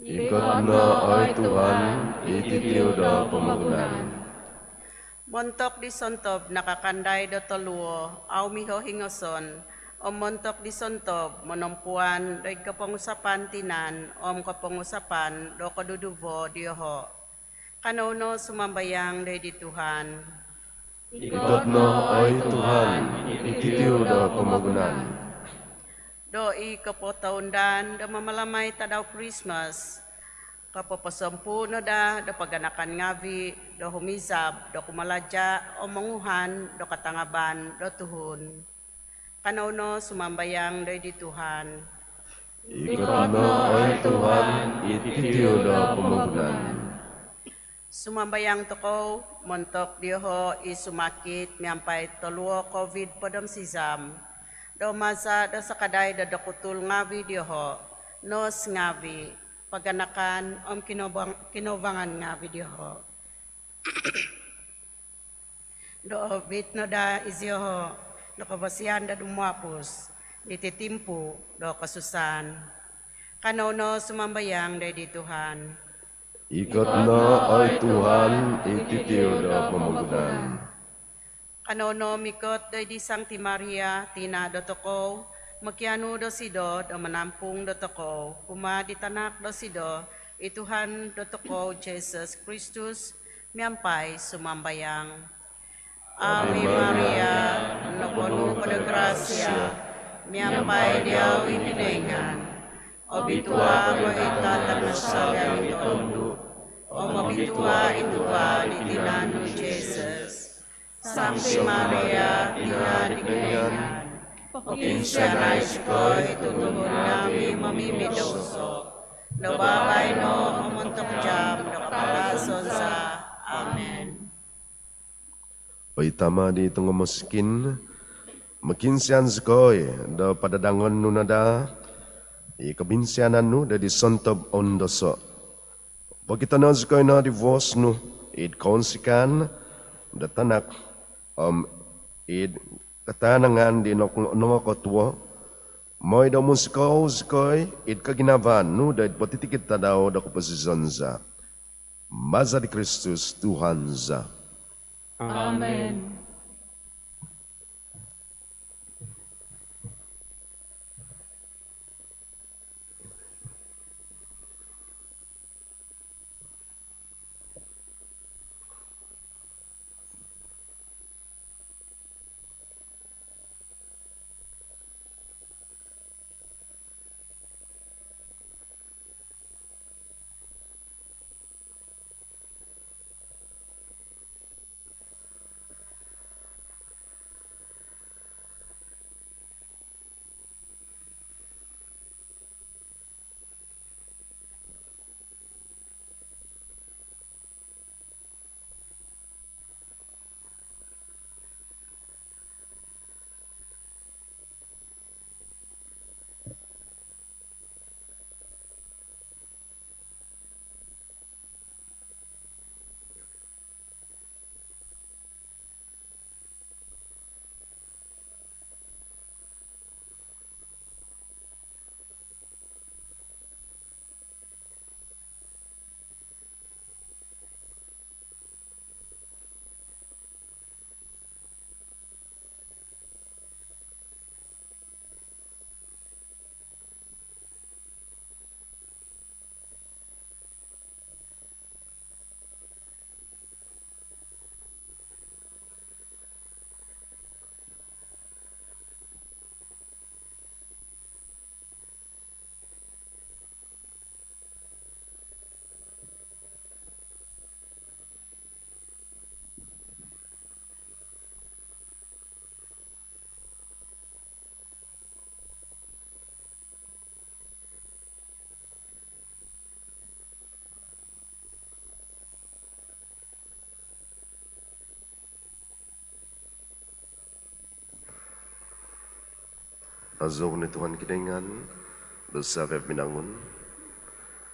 Ikot no, oi Tuhan, i titiu do pomogunan. Montok di sontob nakakandai do toluo au' mihohingoson om montok di sontob monompuan doid kopongusapan tinan om kopongusapan do koduduvo dioho', kanou no sumambayang doid di Tuhan. Ikot no, oi Tuhan, i titiu do pomogunan. Do i kopotoundan do mamalamai tadau Krismas kopoposompuu no daa do paganakan ngaavi' do humizab do kumalaja' om monguhan do katangaban do tuhun. Kanou no sumambayang doid di Tuhan. Ikot no, oi Tuhan, i titiu do pomogunan. Sumambayang tokou montok dioho' i sumakit miampai toluo Covid hopod om sizam, do maza' do sakadai do dokutul ngaavi' dioho', nos ngaavi', paganakan om kinobang-, kinoubangan ngaavi' dioho'. Do oovit no daa izioho' do kavasian do dumuapus diti timpu do kosusaan. Kanou no sumambayang doid di Tuhan. Ikot no, oi Tuhan, i titiu do pomogunan. Kanou no mikot doid di Sangti Maria, tina' dotokou, mokianu dosido do manampung dotokou kumaa di tanak dosido, i Tuhan dotokou Jesus Kristus, miampai sumambayang. Ave Maria, noponu ko do grasia, miampai diau i Kinoingan. Obitua ko id tadau savi-avi tondu, om obitua i tuva di tinan nu Jesus. Sangti Maria, tina' di Kinoingan, pokiinsianai zikoi tuhun ngaavi' momimidouso, do babaino om ontok jaam do kapatazon za. Amin. Oi Tama' di tongomosikin, mokiinsian zikoi do padadangon nu no daa i kobinsianan nu doid di sontob ondoso'. Pokitono' zikoi no di vuos nu id kounsikaan do tanak om id katanangan di nong-, nongokotuo, moi do munsikou zikoi id koginavaan nu doid potitikid tadau do koposizon za. Maza di Kristus Tuhan za. Amin. Azoon oi Tuhan Kinoingan do savi-avi' binangun,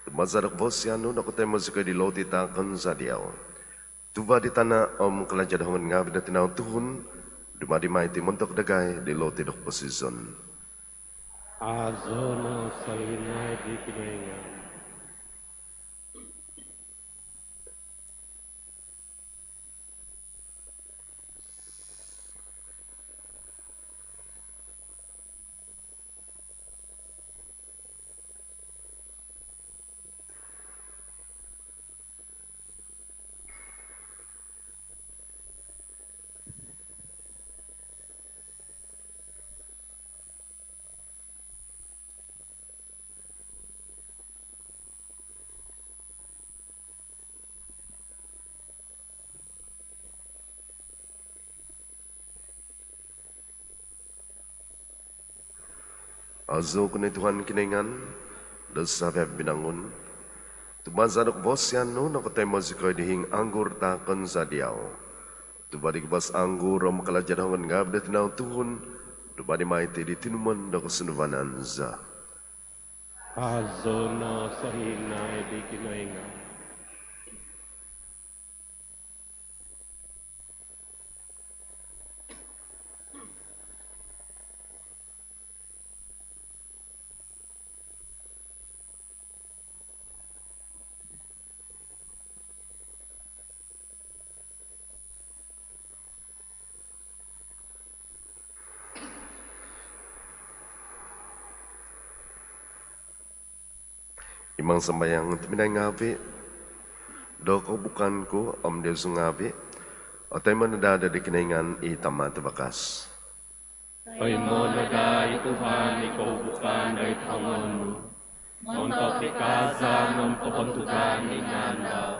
tu maza' do kavasian nu nokotoimo zikoi di loti taakon za diau, tuva' di tana' om kalaja' do hongon ngavi' do tinau tuhun, dumadi mai iti montok dagai di loti do koposizon. Azoon o sohinaid i Kinoingan. Azoon oi Tuhan Kinoingan do savi-avi' binangun, tu maza' do kavasian nu nokotoimo zikoi di hiing anggur taakon za diau, tuva' di guvas anggur om kalaja' do hongon ngavi' do tinau tuhun, dumadi mai iti di tinumon do kosunduvanan za. Azoon o sohinaid i Kinoingan. Imang sambayang tobpinai ngavi', do kohubukan ku om diozu ngavi' otoimo no daa di Kinoingan i Tama' Tavakas. Toimo no daa i Tuhan i kohubukan doid hongon nu, montok di kaazaan om kobontugan di ngaan dau,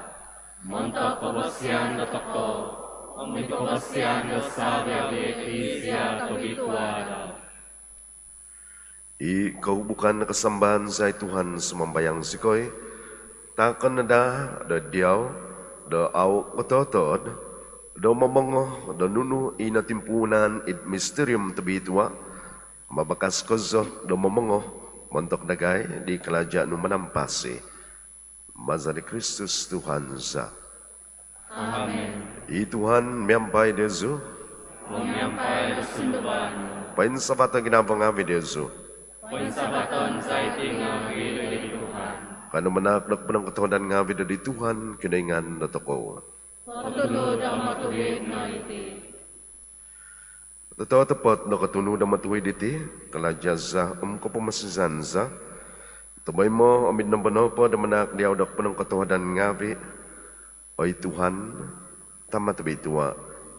montok kavasian dotokou om id kavasian do savi-avi' Eklisia tobitua dau. I kohubukan kasambaan za i Tuhan, sumambayang zikoi, taakon no daa do diau do au' kototood do momongo do nunu i notimpuunan id misterium tobitua, mabakas kozo do momongo montok dagai di kalaja' nu manampasi. Maza di Kristus Tuhan za. Amin. I Tuhan miampai diozu. Om miampai do sunduvan nu. Poinsavato ginavo ngavi' diozu. Poinsavat za iti ngavi' doid Tuhan. Kanou manaak do ponongkotohuadan ngavi' doid Tuhan Kinoingan dotokou. Kotunud om otuhid no iti. Totopot do kotunud om otuhid iti, kalaja' za om kopomosizan za, tomoimo om id nombo nopo do manaak diau do ponongkotohuadan ngavi', oi Tuhan, Tama' tobitua,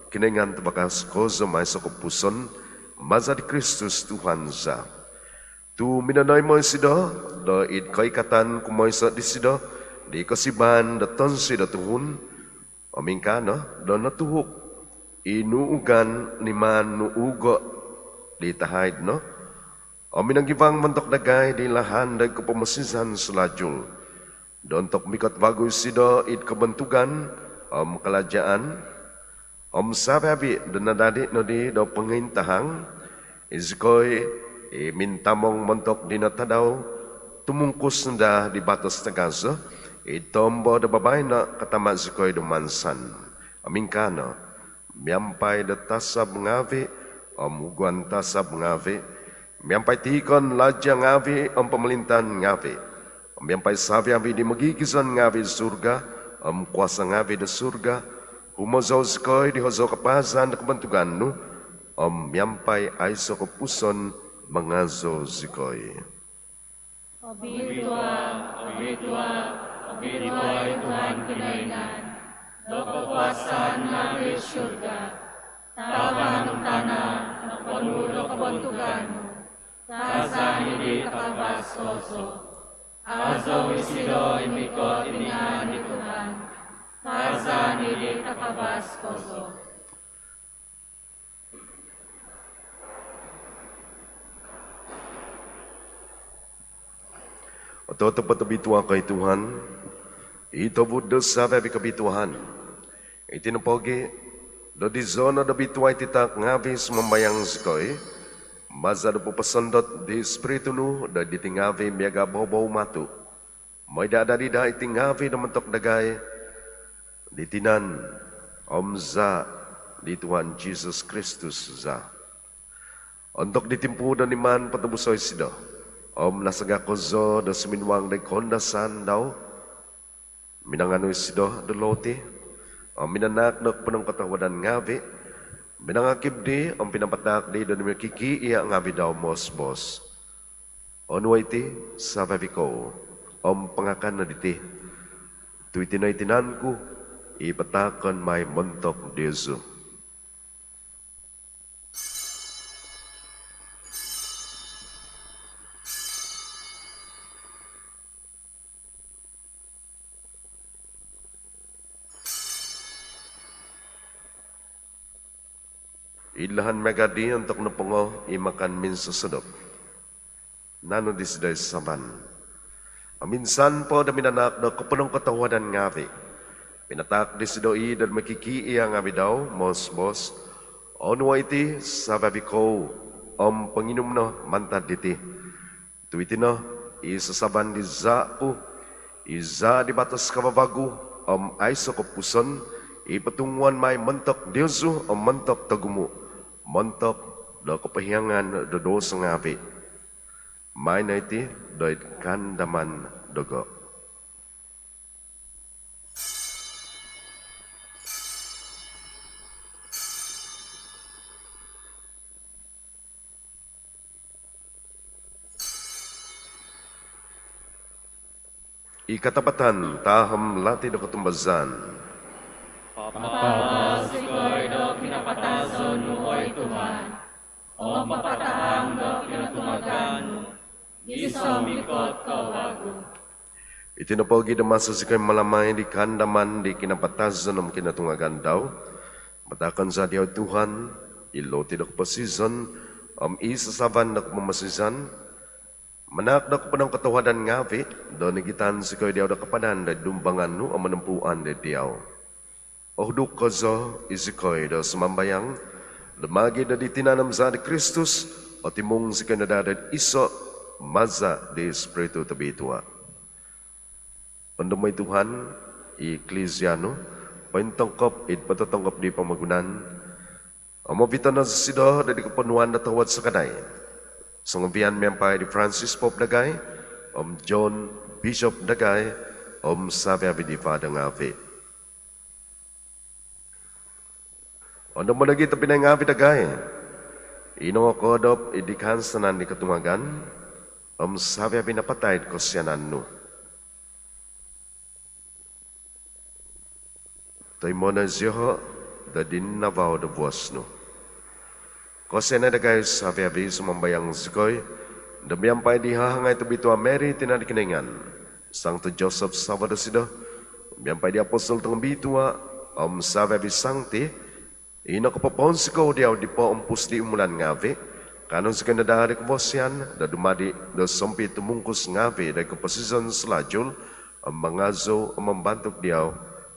Kinoingan Tavakas kozo om aiso' kopupuson, maza di Kristus Tuhan za. Tu' minonoimo isido do id koikatan kumoiso' disido di kosibaan do tonsi do tuhun, om ingkaa no do notuhuk i nuugan nimaan nu ugo' di tahaid no, om minongivang montok dagai di lahan do id kopomosizan salajul, do ontok mikot vagu isido id kobontugan om kalajaan, om savi-avi' do nadadi' nodi do pongointahang, izikoi i mintamong montok dino tadau tumungkus no daa di batos tagazo id tombo do babaino' katama' zikoi do mansan. Om ingkaa no, miampai do tasab ngavi' om huguan tasab ngavi', miampai tiikon laja' ngavi' om pomolintaan ngavi', om miampai savi-avi' di mogigizon ngavi' id surga om kuasa' ngavi' do surga, humozou zikoi di hozou kapaazan do kobontugan nu, om miampai aiso' kopupuson mangazou zikoi. Obitua, obitua, obitua i Tuhan Kinoingan do kokuasaan ngavi'. Surga, tavan om tana' noponu' do kobontugan nu. Kaazaan id takavas kozo. Azou isido i mikot id ngaan di Tuhan. Kaazaan id takavas kozo. Ototopot obitua ko oi Tuhan, i tobud do savi-avi' kobituaan. Iti nopogi', do dizo no do bitua iti taak ngavi', sumambayang zikoi, Maza' do poposondot di Ispiritu nu do diti ngaavi' miaga' bohobou matu', moi daa dadi daa iti ngaavi' do montok dagai di tinan om zaa' di Tuhan Jisus Kristus za. Ontok di timpu do niman potobuso' isido om nasaga' kozo do suminuang doid koundasan dau, minanganu isido do loti om minanaak do koponongkotohuadan ngaavi', minangakib di om pinapataak di do mimikiki' iya' ngaavi' dau moos-boos: Onuo' iti savi-avi' kou om pangakan no diti, tu' iti no i tinan ku i pataakon mai montok diozu. Id lahan miaga' di ontok nopongo i makan minsosodop, nanu disido i sasaban om insan po do minanaak do koponongkotohuadan ngaavi', pinataak disido i do mimikiki' iya' ngaavi' dau moos-boos: Onuo' iti savi-avi' kou om ponginum no mantad diti, tu' iti no i sasaban di zaa' ku, i zaa' di batos kavavagu om aiso' kopupuson, i potunguon mai montok diozu om montok togumu', montok do kopohiangan do douso ngaavi'. Maai no iti doid kaandaman dogo'. I katapatan tahom lati do kotumbazaan. Papabaa zikoi do kinapatazon nu, oi Tuhan, om papatahang do kinotungagan nu gisom mikot ko vagu. Iti nopo gi do maso zikoi mamalamai di kaandaman di kinapatazon om kinotungagan dau, pataakon za diau, Tuhan, i loti do koposizon om i sasaban do kopomosizan, manaak do koponongkotohuadan ngaavi' do nigitan zikoi diau do kapadan do dumbangan nu om monompuan do diau. Ohuduk kozo i zikoi do sumambayang do maagi' do di tinan om zaa' di Kristus, otimung zikoi no daa do iso' maza' di Ispiritu Tobitua. Ondomo' oi Tuhan i Iklisia nu pointongkop id pototongkop di pomogunan om ovito' no isido do di koponuan do towod sakadai songovian miampai di Francis Pope dagai om John Bishop dagai om savi-avi' di Father ngaavi'. Ondomo' nogi' tobpinai ngaavi' dagai i nongokoodop id di kaansanan di kotungagan om savi-avi' napatai id kosianan nu. Toimo' no zioho' do dinavau do buos nu. Kosianai dagai savi-avi', sumambayang zikoi do miampai di hahangai tobitua Mary, tina' di Kinoingan, Sangtu Joseph savo' dosido, miampai di apostol tongobitua om savi-avi' sangti i nokopopounsikou diau di poompus di umulan ngaavi', kaanu zikoi no daa di kobosian do dumadi' do sompitumungkus ngaavi' do koposizon salalu om mangazou om mambantug diau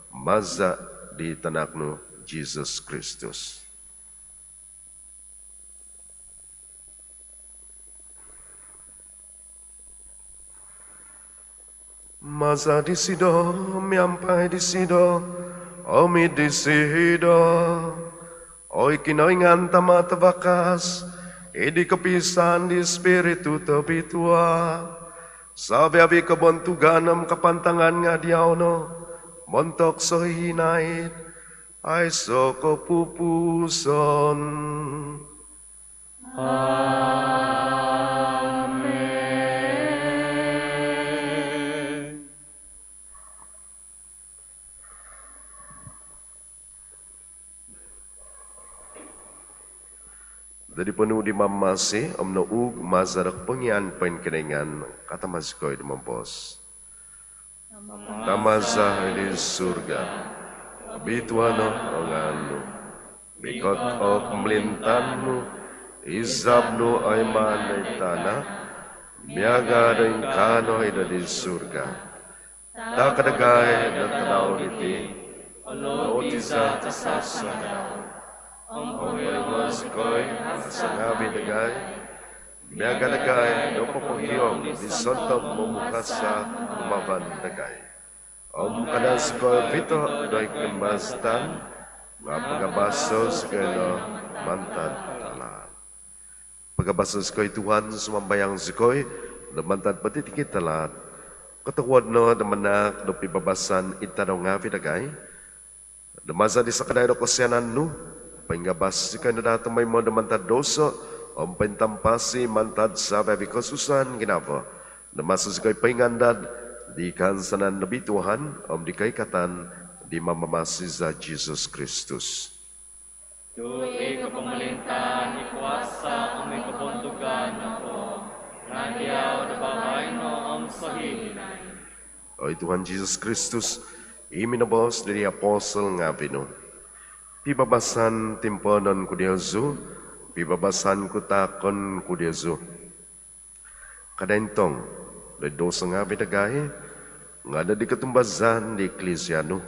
maza' di Tanak nu Jisus Kristus. Maza' disido, miampai disido om id disido, oi Kinoingan Tama' tavakas, id di kopiisaan di Ispiritu Tobitua, savi-avi' kobontugan om kapantangan nga' diau no montok sohihinaid aiso' kopupuson. Amen. Dadi ponuu' di Mamasi om nouug maza' do kopongiaan poingkinoingan, kaanu zikoi do moboos: Tama za id surga, obitua no o ngaan nu, mikot o pomolintaan nu, izab nu oimaan id tana' miaga' do ingkaa nogi' id surga. Taak dagai do tadau diti o loti za tasasangadau, om pohiong zikoi hasa ngaavi' dagai, miaga' dagai do popohiong di sontob momuhasa' humavan dagai. Om kada' zikoi ovito' doid koimbazatan, nga' pagabaso' zikoi no mantad tahaat. Pagabaso' zikoi Tuhan, sumambayang zikoi, do mantad potitikid tahaat. Kotohuod no do manaak do pibabasan id tadau ngaavi' dagai, do maza' di sakadai do kosianan nu, poingabas zikoi no daa tomoimo do mantad douso, om pointampasi mantad savi-avi' kosusaan ginavo, do maso zikoi poingandad di kaansanan do bituahan om di koikatan di Mamamasi za Jisus Kristus. Tu' i kopomolintaan, i kuasa' om i kobontugan nopo nga' diau do babaino om sohihinaid. Oi Tuhan Jisus Kristus, i minoboos di apostol ngaavi' nu, pibabasan timpoonon ku diozu, pibabasan ku taakon ku diozu. Kada' intong doid douso ngaavi' dagai, nga' doid kotumbazaan di Eklisia nu.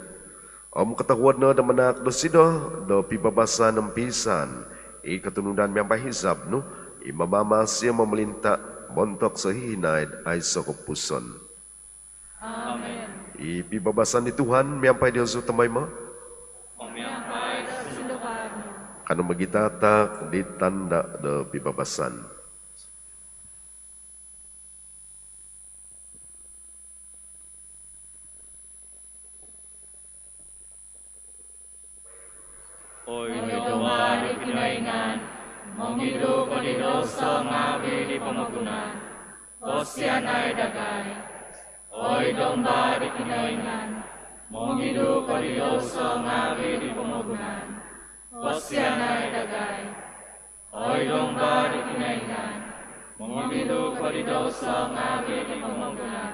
Om kotohuod no do manaak dosido do pibabasan om piisaan i kotunudan miampai hizab nu, i mamamasi om momolinta' montok sohihinaid aiso' kopupuson. Amin. I pibabasan di Tuhan miampai diozu tomoimo. Om miampai do sunduvan nu. Kanou mogitataak di tanda' do pibabasan. Oi Domba di Kinoingan, mongidu ko di douso ngaavi' di pomogunan, kosianai dagai. Oi Domba di Kinoingan, mongidu ko di douso ngaavi' di pomogunan, kosianai dagai. Oi Domba di Kinoingan, mongidu ko di douso ngaavi' di pomogunan,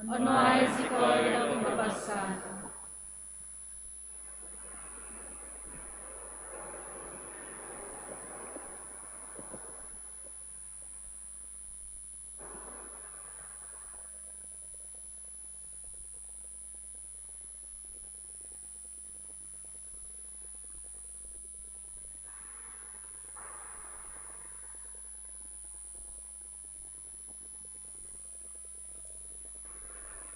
onuai zikoi do pibabasan.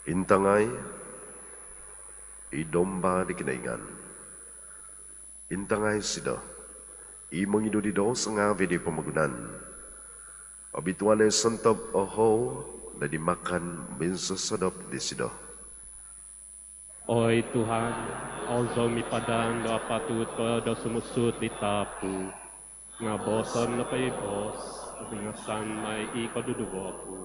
Intangai i Domba di Kinoingan. Intangai isido i mongidu di douso ngaavi' di pomogunan. Obituanai sontob ohou do id makan minsosodop disido. Oi Tuhan, au zou mipadan do apatut ko do sumuut id taap ku, nga' booson nopo i boos, obingasan mai i koduduvo ku.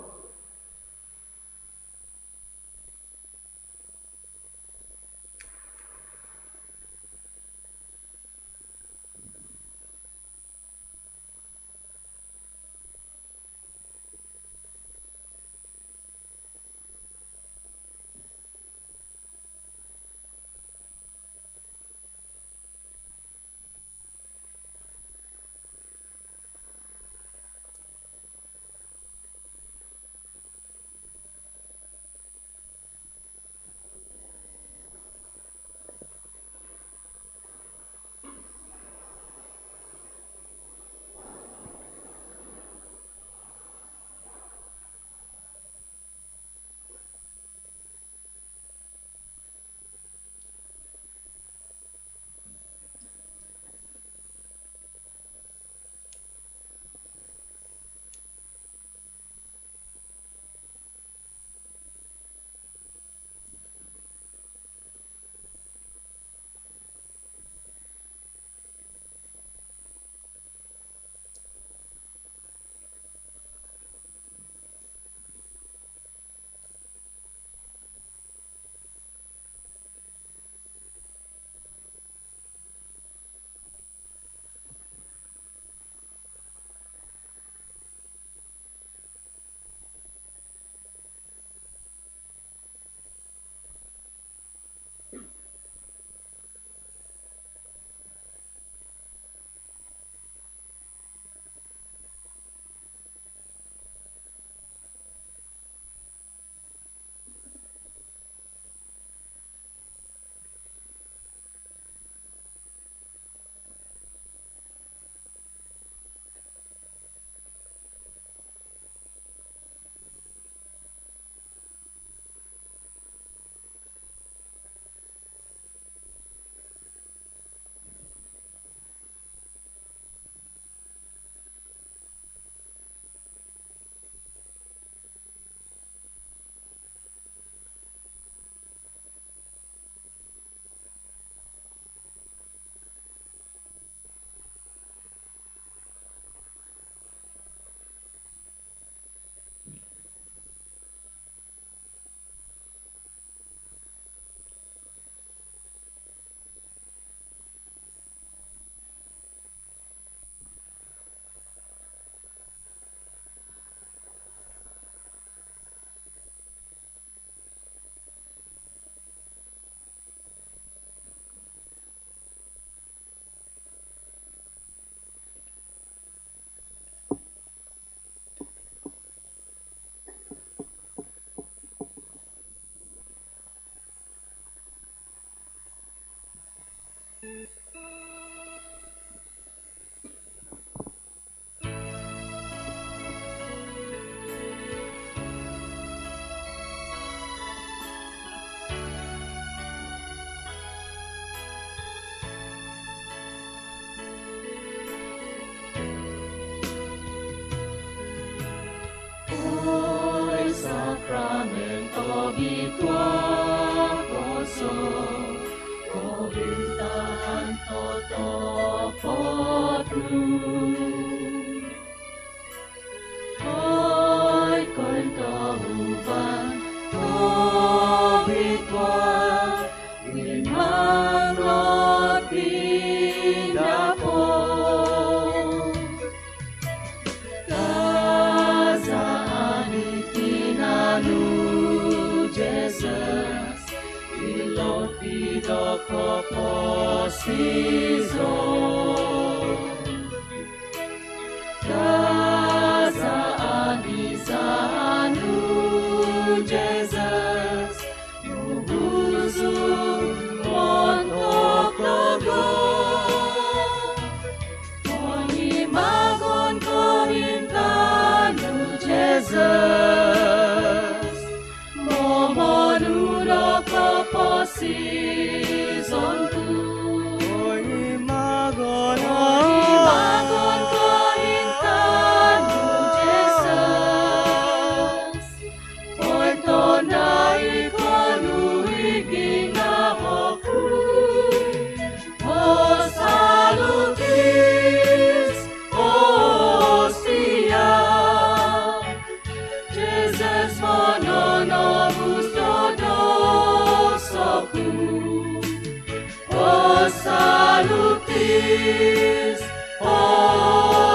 Oi sakramen tobitua kozo, korintaan totopot nu. Oi kointouban tobitua, mimang no pindapou. Kazaan di tinan nu Jesus, ilo pido koposizon. Kazaan di zaan nu Jesus, mubuzun montok dogo. Poimagon korintaan nu Jesus, momonu do koposizon ku. Poimagon, poimagon korintaan nu Jesus, pointondai ko nu i ginavo ku. O salukis, o ostia, Jesus mononobus do douso ku. O salukis, o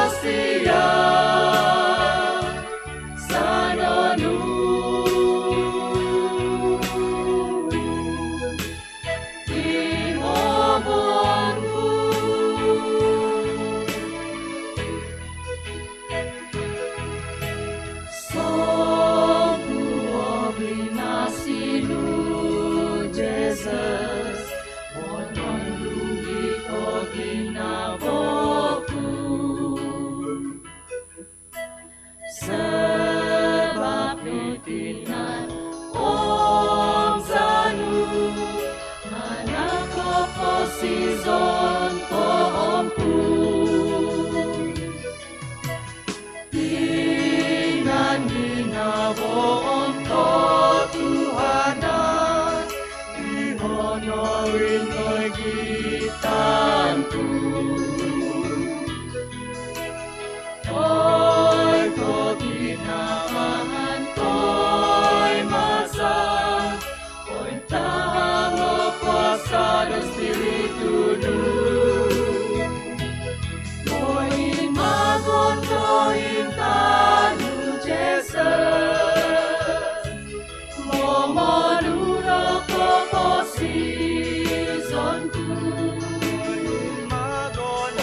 ostia, sanonu i momon ku. Songkuo binasi nu Jesus, monondugi ko ginavo ku. Sabap di tinan om zaan nu, anak koposizon poompun. Tinan, ginavo om kotuhanan, iho no i noigitan ku. Oi koginavaan koimaza, pointahang o kuasa do Spiritu nu. Poimagon korintaan nu Jesus, momonu do koposizon ku. Poimagon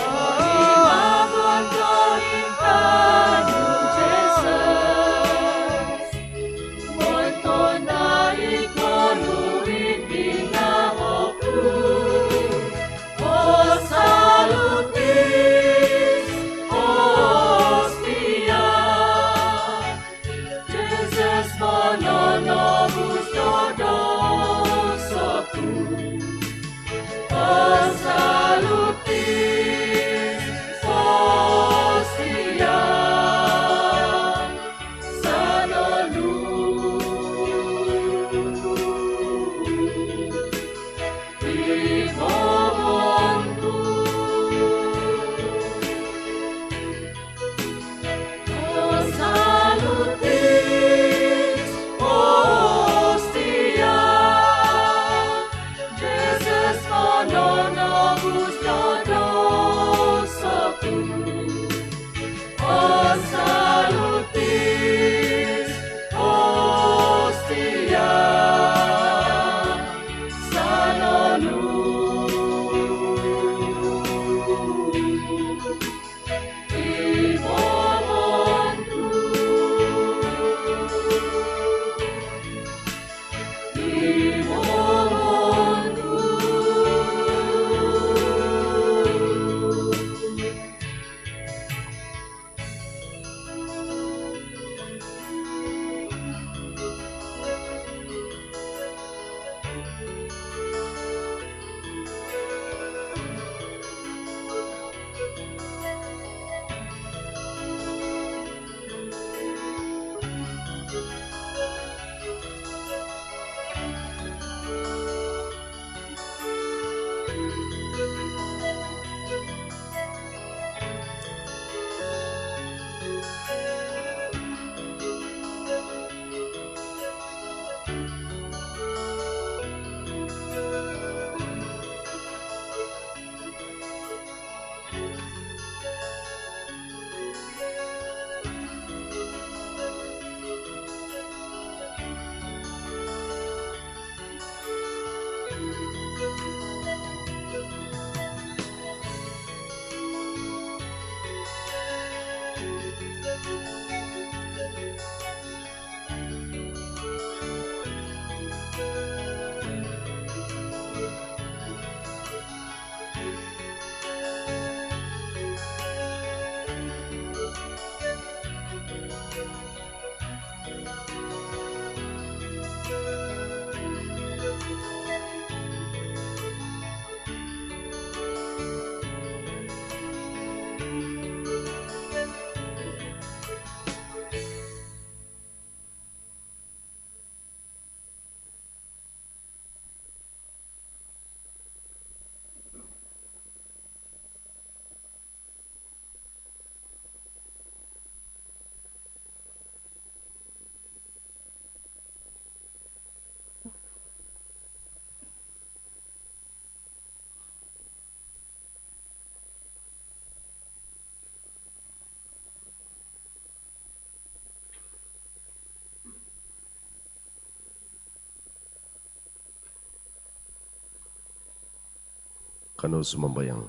Kanou sumambayang.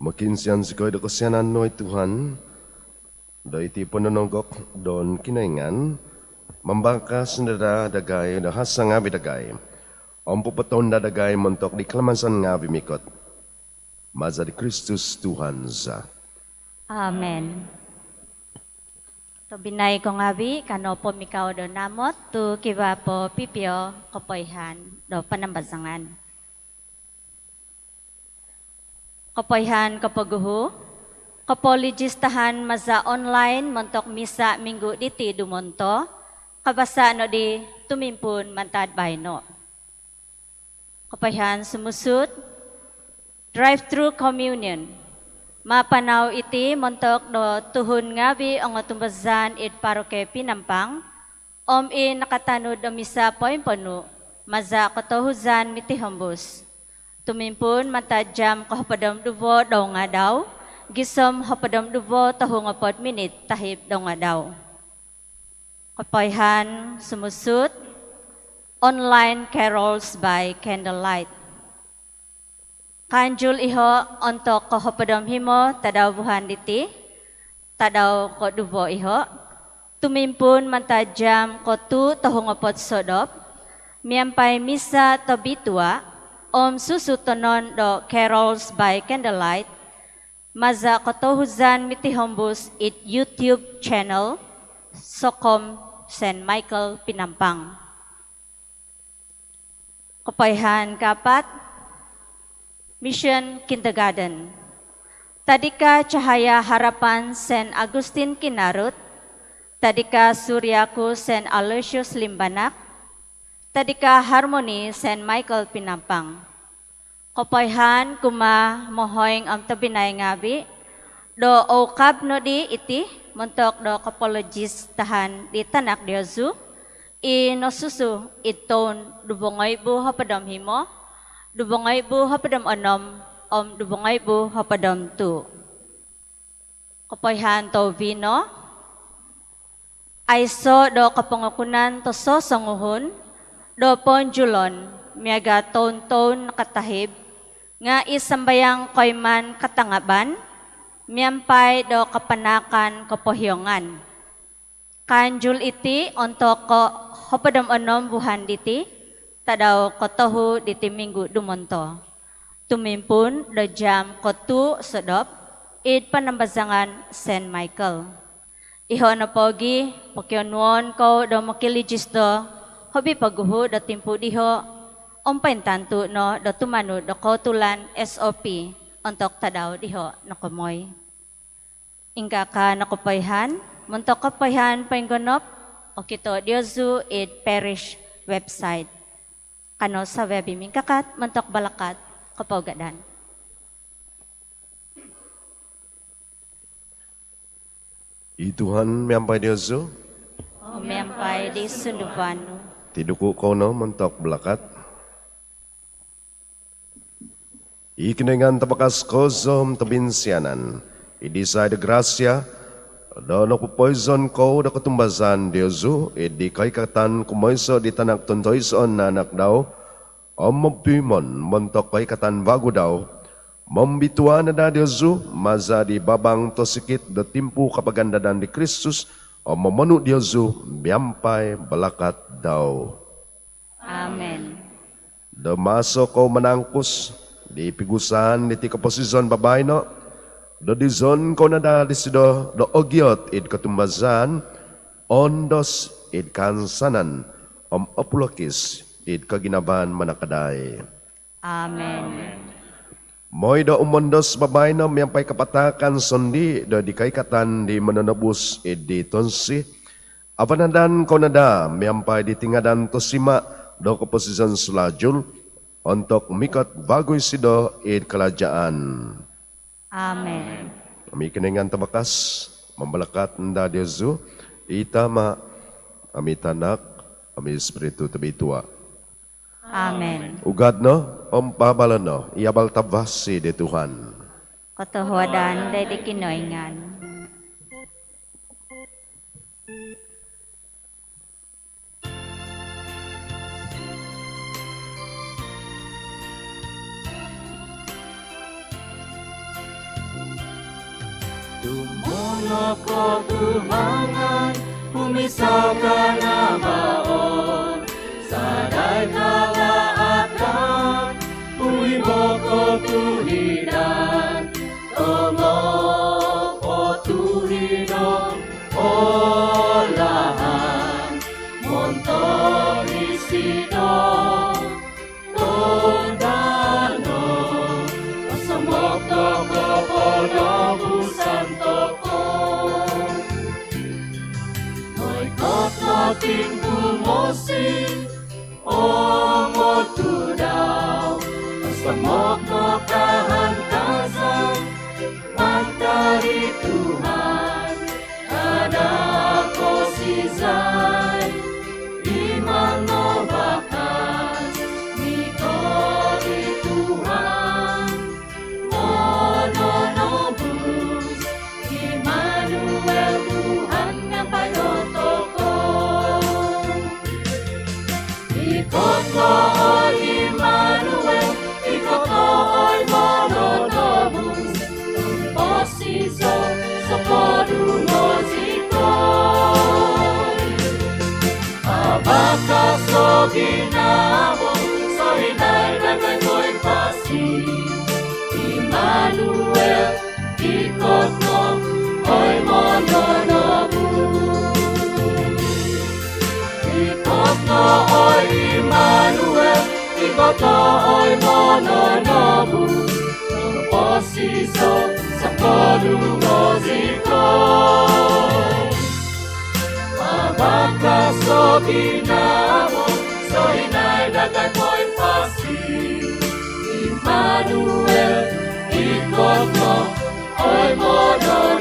Mokiinsian zikoi do kosianan nu oi Tuhan, do iti pononogok do Kinoingan, mambakas no daa dagai do hasa ngaavi dagai, om popotounda dagai montok di kalamazan ngaavi mikot. Maza di Kristus Tuhan za. Amen. Tobpinai ko ngaavi, kanou po mikau do namot tu kivaa po pipio kopoihaan do panambazangan. Kopoihaan kopoguhu, kopolijistahan maza online montok misa minggu diti dumonto, kavasa no di tumimpuun mantad baino. Kopoihaan sumusuut, drive-through communion. Mapanau iti montok do tuhun ngaavi ongotumbazaan id paroki Penampang, om i nakatanud do misa poimponu maza kotohuzan mitihombus. Tumimpuun mantad jam kohopod om duvo doungadau, gisom hopod om duvo tohu ngoopod minit tahib doungadau. Kopoihaan sumusuut, online carols by candlelight. Kaanjul iho ontok kohopod om himo tadau vuhan diti, tadau koduvo iho, tumimpuun mantad jam kotuu tohu ngoopod sodop, miampai misa tobitua om susutonon do carols by candlelight, maza kotohuzan mitihombus id YouTube channel Sokom Saint Michael Penampang. Kopoihaan kaapat, Mission Kindergarten. Tadika Cahaya Harapan Saint Augustine Kinarut, Tadika Suriaku Saint Aloysius Limbanak, Tadika Harmony Saint Michael Penampang. Kopoihaan kumaa mohoing om tobpinai ngaavi do oukab nodi iti montok do kopolijistahan di tanak diozu i nosusu id toun duvo ngoibu hopod om himo, duvo ngoibu hopod om onom, om duvo ngoibu hopod om tuu. Kopoihaan tohuvi no, aiso do kopongokunan tososonguhun do pounjulon miaga toun-toun nakatahib, nga i sambayang koiman katangaban miampai do kapanaakan kopohiongan. Kaanjul iti ontok kohopod om onom vuhan diti, tadau kotohu diti minggu dumonto. Tumimpuun do jam kotuu sodop id panambazangan Saint Michael. Iho nopo gi, pokionuon kou do mokilijis do hobi poguhu do timpu diho, om pointantu no do tumanud do kootulan S O P ontok tadau diho nokomoi. Ingkaa no kopoihaan, Montok kopoihaan poinggonop, okito diozu id parish website. Kanou savi-avi mingkakat montok balakat kopougadan. I Tuhan miampai diozu. Om miampai di sunduvan nu. Tiduku kou no montok balakat. I Kinoingan tabakas kozo om tobinsianan, i disai do grasia, do nopupoizon kou do kotumbazaan diozu id di koikatan kumoiso di Tanak tontoiso nanak dau, om mobiumon montok koikatan vagu dau, mombitua no daa diozu maza di babang tosikit do timpu kapagandadan di Kristus, om momonu diozu miampai balakat dau. Amen. Do maso kou manangkus di pigusaan diti koposizon babaino, do dizon kou no daa disido do ogiot id kotumbazaan, oondos id kaansanan, om opulokis id koginavaan manakadai. Amen. Moi do umondos babaino miampai kapataakan sondii do di koikatan di Mononobus id di tonsi, avanadan kou no daa miampai di tingadan tosima do koposizon salalu, ontok mikot vagu isido id kalajaan. Amen. Om i Kinoingan tabakas mambalakat no daa diozu, i Tama, om i Tanak, om i Spiritu Tobitua. Amen. Ugad no om paabalo no i abal tavasi di Tuhan. Kotohuadan doid di Kinoingan. Dumulok, o Tuhan, om humisau kanabaon, sadai kalaatan, humibo kotuhidan, tongop o tuhidan, o lahan, montok disido, tondano, osomok tokou, ponobusan tokou. Moikot no timpu mosi, om o tudau, osomok no kahantazan, mantad di Tuhan, kada kosizai, iman no bakas, mikot di Tuhan, mononobus, Immanuel, Tuhan miampai dotokou. Ikot no oi Immanuel, ikot no oi mononobus, tumbosi zo sokodung zikoi. Abakas do ginavo, sohinaid dagai koimpasi, Immanuel, ikot no oi mononobus. Ikot no oi Immanuel, ikot no oi mononobus, tumbosi zo sokodung zikoi. Abakas do ginavo, sohinaid dagai koimpasi, Immanuel, ikot no oi mono